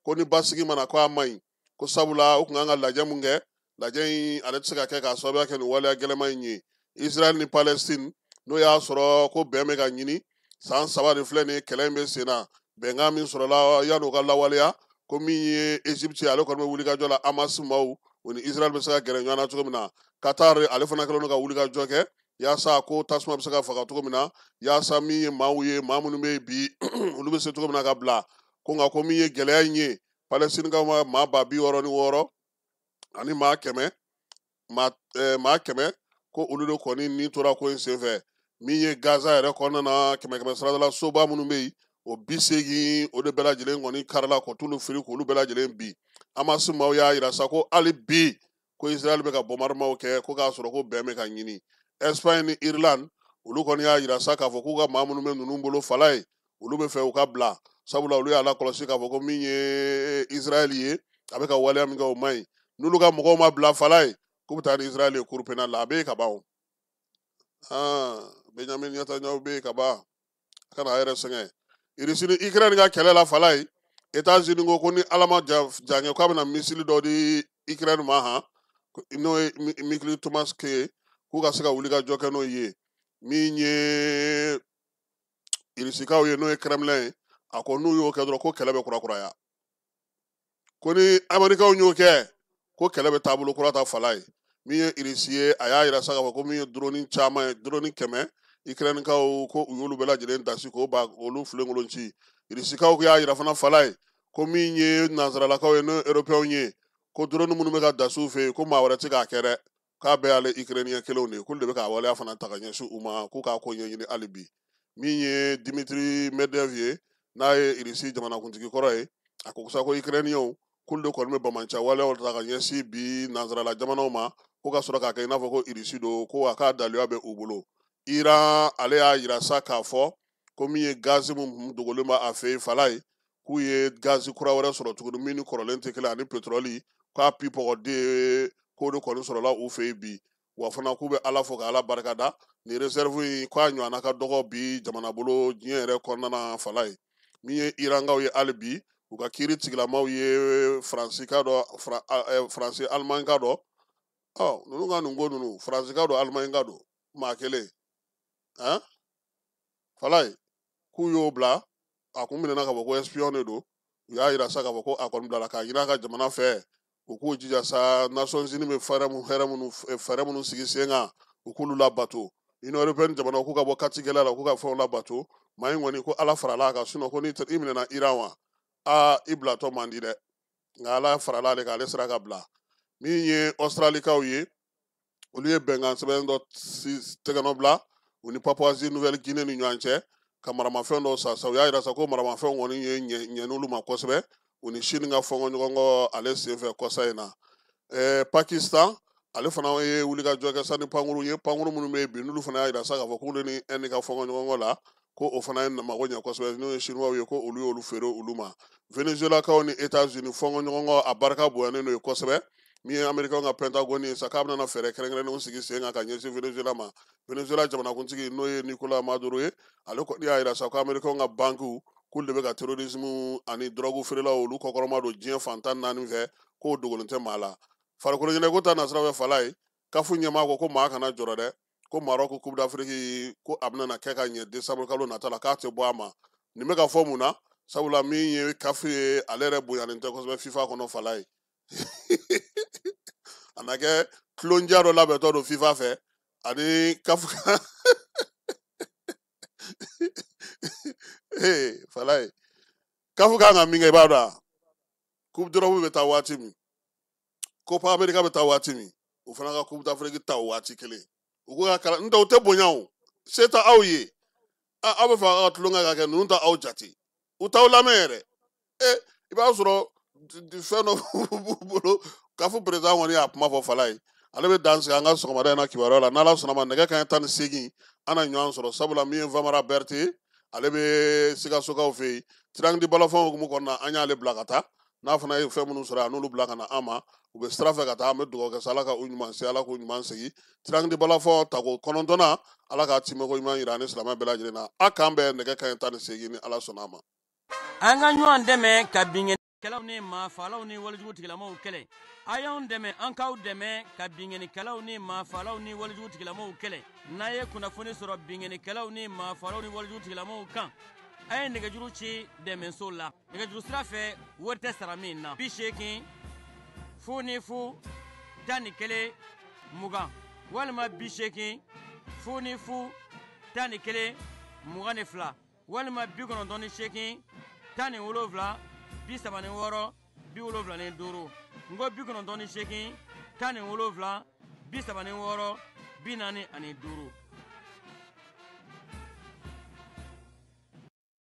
ko ni basigi mana ko a man ɲi, ko sabula u tun kan ka lajɛ mun kɛ, lajɛ in ale tɛ se ka kɛ k'a sababuya kɛ nin waleya gɛlɛman in ye. Israël ni Palestine, n'o y'a sɔrɔ ko bɛn bɛ ka ɲini, san 3 de filɛ nin ye kɛlɛ in bɛ sen na, bɛnkan min sɔrɔla yan'o ka lawaleya, ko min ye Égypte ye, ale kɔni bɛ wulikajɔ la Hamas maaw, o ni Israël bɛ se ka gɛrɛ ɲɔgɔn na cogo min na. Qatar ale fana kɛlen don ka wulikajɔ kɛ yaasa ko tasuma bɛ se ka faga cogo min na, yaasa min ye maaw ye, maa minnu bɛ yen bi olu bɛ se cogo min na ka bila. Ko nka ko min ye gɛlɛya in ye, Palestinikaw ma maa 66,000 ani maa kɛmɛ, maa 100, ko olu de kɔni ni tora ko in senfɛ. Min ye Gaza yɛrɛ kɔnɔna na, kɛmɛ kɛmɛ sarada la soba minnu bɛ yen, o 80 o de bɛɛ lajɛlen kɔni karila k'o t'olu fili k'olu bɛɛ lajɛlen bi. Hamas maaw y'a yira sa ko hali bi ko Israël bɛ ka bombardement kɛ, ko k'a sɔrɔ ko bɛn bɛ ka ɲini. Espagne ni Irlande, olu kɔni y'a yira sa k'a fɔ k'u ka maa minnu bɛ ninnu bolo fala ye, olu bɛ fɛ u ka bila, sabula olu y'a lakɔlɔsi k'a fɔ ko min ye Israël ye, a bɛ ka waleya min kɛ o man ɲi. N'olu ka mɔgɔw ma bila fala ye, k'u bɛ taa ni Israël ye cour pénale la, a bɛ yen ka ban o. Benjamin Netanyahu bɛ yen ka ban, a kana a yɛrɛ sɛgɛn. Irisi ni Ukraine ka kɛlɛ la fala ye, États-Unis ko ko ni Ala ma jan kɛ k'a bɛna missile dɔ di Ukraine ma han, n'o ye Mikili Thomas Ke, k'u ka se ka wuli ka jɔ kɛ n'o ye. Min ye Irisikaw ye, n'o ye Kremlin ye, a ko n'u y'o kɛ dɔrɔn ko kɛlɛ bɛ kurakuraya. Ko ni Amerikaw y'o kɛ, ko kɛlɛ bɛ taabolo kura ta fala ye. Min ye Irisi ye, a y'a yira sa k'a fɔ ko min ye drone caman ye, drone 100, Ukrainekaw ko u y'olu bɛɛ lajɛlen dasi k'o ba olu filenkolon ci. Irisikaw y'a yira fana fala ye, ko min ye nansaralakaw ye, n'o ye Européens ye, ko drone minnu bɛ ka dasi u fɛ yen, ko maa wɛrɛ tɛ k'a kɛ dɛ, k'a bɛɛ y'ale Ukrainien kelenw de ye, k'olu de bɛ k'a waleya fana ta ka ɲɛsin u ma, k'u k'a ko ɲɛɲini hali bi. Min ye Dimitri Medvedev ye, n'a ye Irisi jamanakuntigi kɔrɔ ye, a ko sa ko Ukrainiens k'olu de kɔni bɛ bamanca waleyaw ta ka ɲɛsin bi nansarala jamanaw ma, ko ka sɔrɔ k'a kɛ i n'a fɔ ko Irisi don, ko a k'a daluya bɛ u bolo. Iran ale y'a yira sa k'a fɔ ko min ye gazi min dogolen b'a fɛ yen fala ye, k'u ye gazi kura wɛrɛ sɔrɔ tuguni min ni kɔrɔlen tɛ kelen, ani petrɔli, k'a pipɔgɔden k'o de kɔni sɔrɔla u fɛ yen bi. Wa fana k'u bɛ Ala fo ka Ala barika da, nin réserve in k'a ɲɔgɔnna ka dɔgɔ bi jamana bolo diɲɛ yɛrɛ kɔnɔna na fala ye. Min ye Irankaw ye hali bi, u ka kiiri tigilamaw ye Faransika dɔ, Faransi Alimaɲika dɔ, ninnu ka nin ko ninnu, Faransika dɔ, Alimaɲika dɔ, maa kelen, han, fala ye, k'u y'o bila, a kun minɛna k'a fɔ ko espion de don, u y'a yira sa k'a fɔ ko a kɔni bilala k'a ɲini a ka jamana fɛ, u k'u jija sa Nations Unies bɛ fɛɛrɛ minnu sigi sen kan, u k'olu labato. Union européenne jamanaw k'u ka bɔ kati gɛlɛya la, k'u ka fɛnw labato. Maa in kɔni ko Ala farala a kan, sinon ko n'i minɛna Iran wa, aa i bilatɔ man di dɛ, nka Ala farala ale kan, ale sera ka bila. Min ye Australikaw ye, olu ye bɛnkan sɛbɛn dɔ tɛgɛnɔ bila u ni Papouasie Nouvelle Guinée ni ɲɔgɔn cɛ, ka maramafɛn dɔw san sa. U y'a yira sa ko maramafɛnw kɔni ye ɲɛn'olu ma kosɛbɛ, u ni Chine ka fɔnkɔ ɲɔgɔn kɔ ale senfɛ kɔsa in na. Pakistan ale fana ye wulikajɔ kɛ sa ni pankuru ye, pankuru minnu bɛ yen bi, n'olu fana y'a yira sa k'a fɔ k'olu ni Inde ka fɔnkɔ ɲɔgɔn kɔ la, ko o fana ye mago ɲɛ kosɛbɛ, n'o ye Chinois ye, ko olu y'olu feere olu ma. Venezuelakaw ni États-Unis fɔnkɔɲɔgɔnkɔ a barika bonyanen don ye kosɛbɛ. Min ye Américain ka Pentagone ye sa, k'a bɛna fɛɛrɛ kɛrɛnkɛrɛnnenw sigi sen kan ka ɲɛsin Venezuela ma. Venezuela jamanakuntigi, n'o ye Nicolas Maduro ye, ale kɔni y'a yira sa ko Américain ka banques k'olu de bɛ ka terrorisme ani drogue feerelaw olu kɔkɔrɔma don diɲɛ fan 14 fɛ, k'o dogolen tɛ maa la. Farikolo ɲɛnajɛko ta nasira fɛ, fala ye kafu ɲɛmaa ko ko maa kana jɔrɔ dɛ, ko Maroc Coupe d'Afrique ko a bɛna kɛ ka ɲɛ décembre kalo nata la, k'a tɛ bɔ a ma. Nin bɛ ka fɔ mun na? Sabula min ye kafu ye, ale yɛrɛ bonyanen tɛ kosɛbɛ FIFA kɔnɔ, fala ye. A na kɛ tulonja dɔ labɛntɔ don FIFA fɛ ani kafu. Ee fala ye, kafu kan ka min kɛ, i b'a dɔn a? Coupe d'Europe bɛ taa waati min, Copa America bɛ taa waati min, o fana ka Coupe d'Afrique ta o waati kelen. U ko ka kalan, n tɛ o tɛ bonya, o se tɛ aw ye. Aw bɛ fɛ aw ka tulonkɛ ka kɛ, ninnu tɛ aw jate, u t'aw lamɛn yɛrɛ. I b'a sɔrɔ fɛn dɔ b'u bolo. Kafu président kɔni y'a kuma fɔ, fala ye. Ale bɛ dan sigi an ka sɔgɔmada in na kibaruya la. N'Ala sɔnna ma, nɛgɛ kanɲɛ 18 an na ɲɔgɔn sɔrɔ, sabula min ye Famara Berete, ale bɛ Sikasokaw fɛ yen. Triangle balafɔn hukumu kɔnɔna, an y'ale bila ka taa. N'a fana ye fɛn minnu sɔrɔ, a n'olu bila ka na an ma. U bɛ sira fɛ ka taa, an bɛ dugawu kɛ sa, Ala ka u ɲuman se, Ala k'u ɲuman segin. Triangle balafɔn tako 9nan, Ala k'a timɛko ɲuman yira ani silamɛ bɛɛ lajɛlen na. A k'an bɛn nɛgɛ kanɲɛ 18 ni Ala sɔnna a ma. An ka ɲɔgɔn dɛmɛ ka binkannikɛlaw ni maafaalaw ni walejugu tigilamɔgɔw kɛlɛ. A y'anw dɛmɛ, an k'aw dɛmɛ ka binkannikɛlaw ni maafaalaw ni walejugu tigilamɔgɔw kɛlɛ. N'a ye kunnafoni sɔrɔ binkannikɛlaw ni maafaalaw ni walejugu tigilamɔgɔw kan, a ye nɛgɛjuru ci dɛmɛso la. Nɛgɛjuru sira fɛ, wari tɛ sara min na. 80 00 11 20 walima 80 00 11 22 walima 98 17 36 75. N ko 98 17 36 45.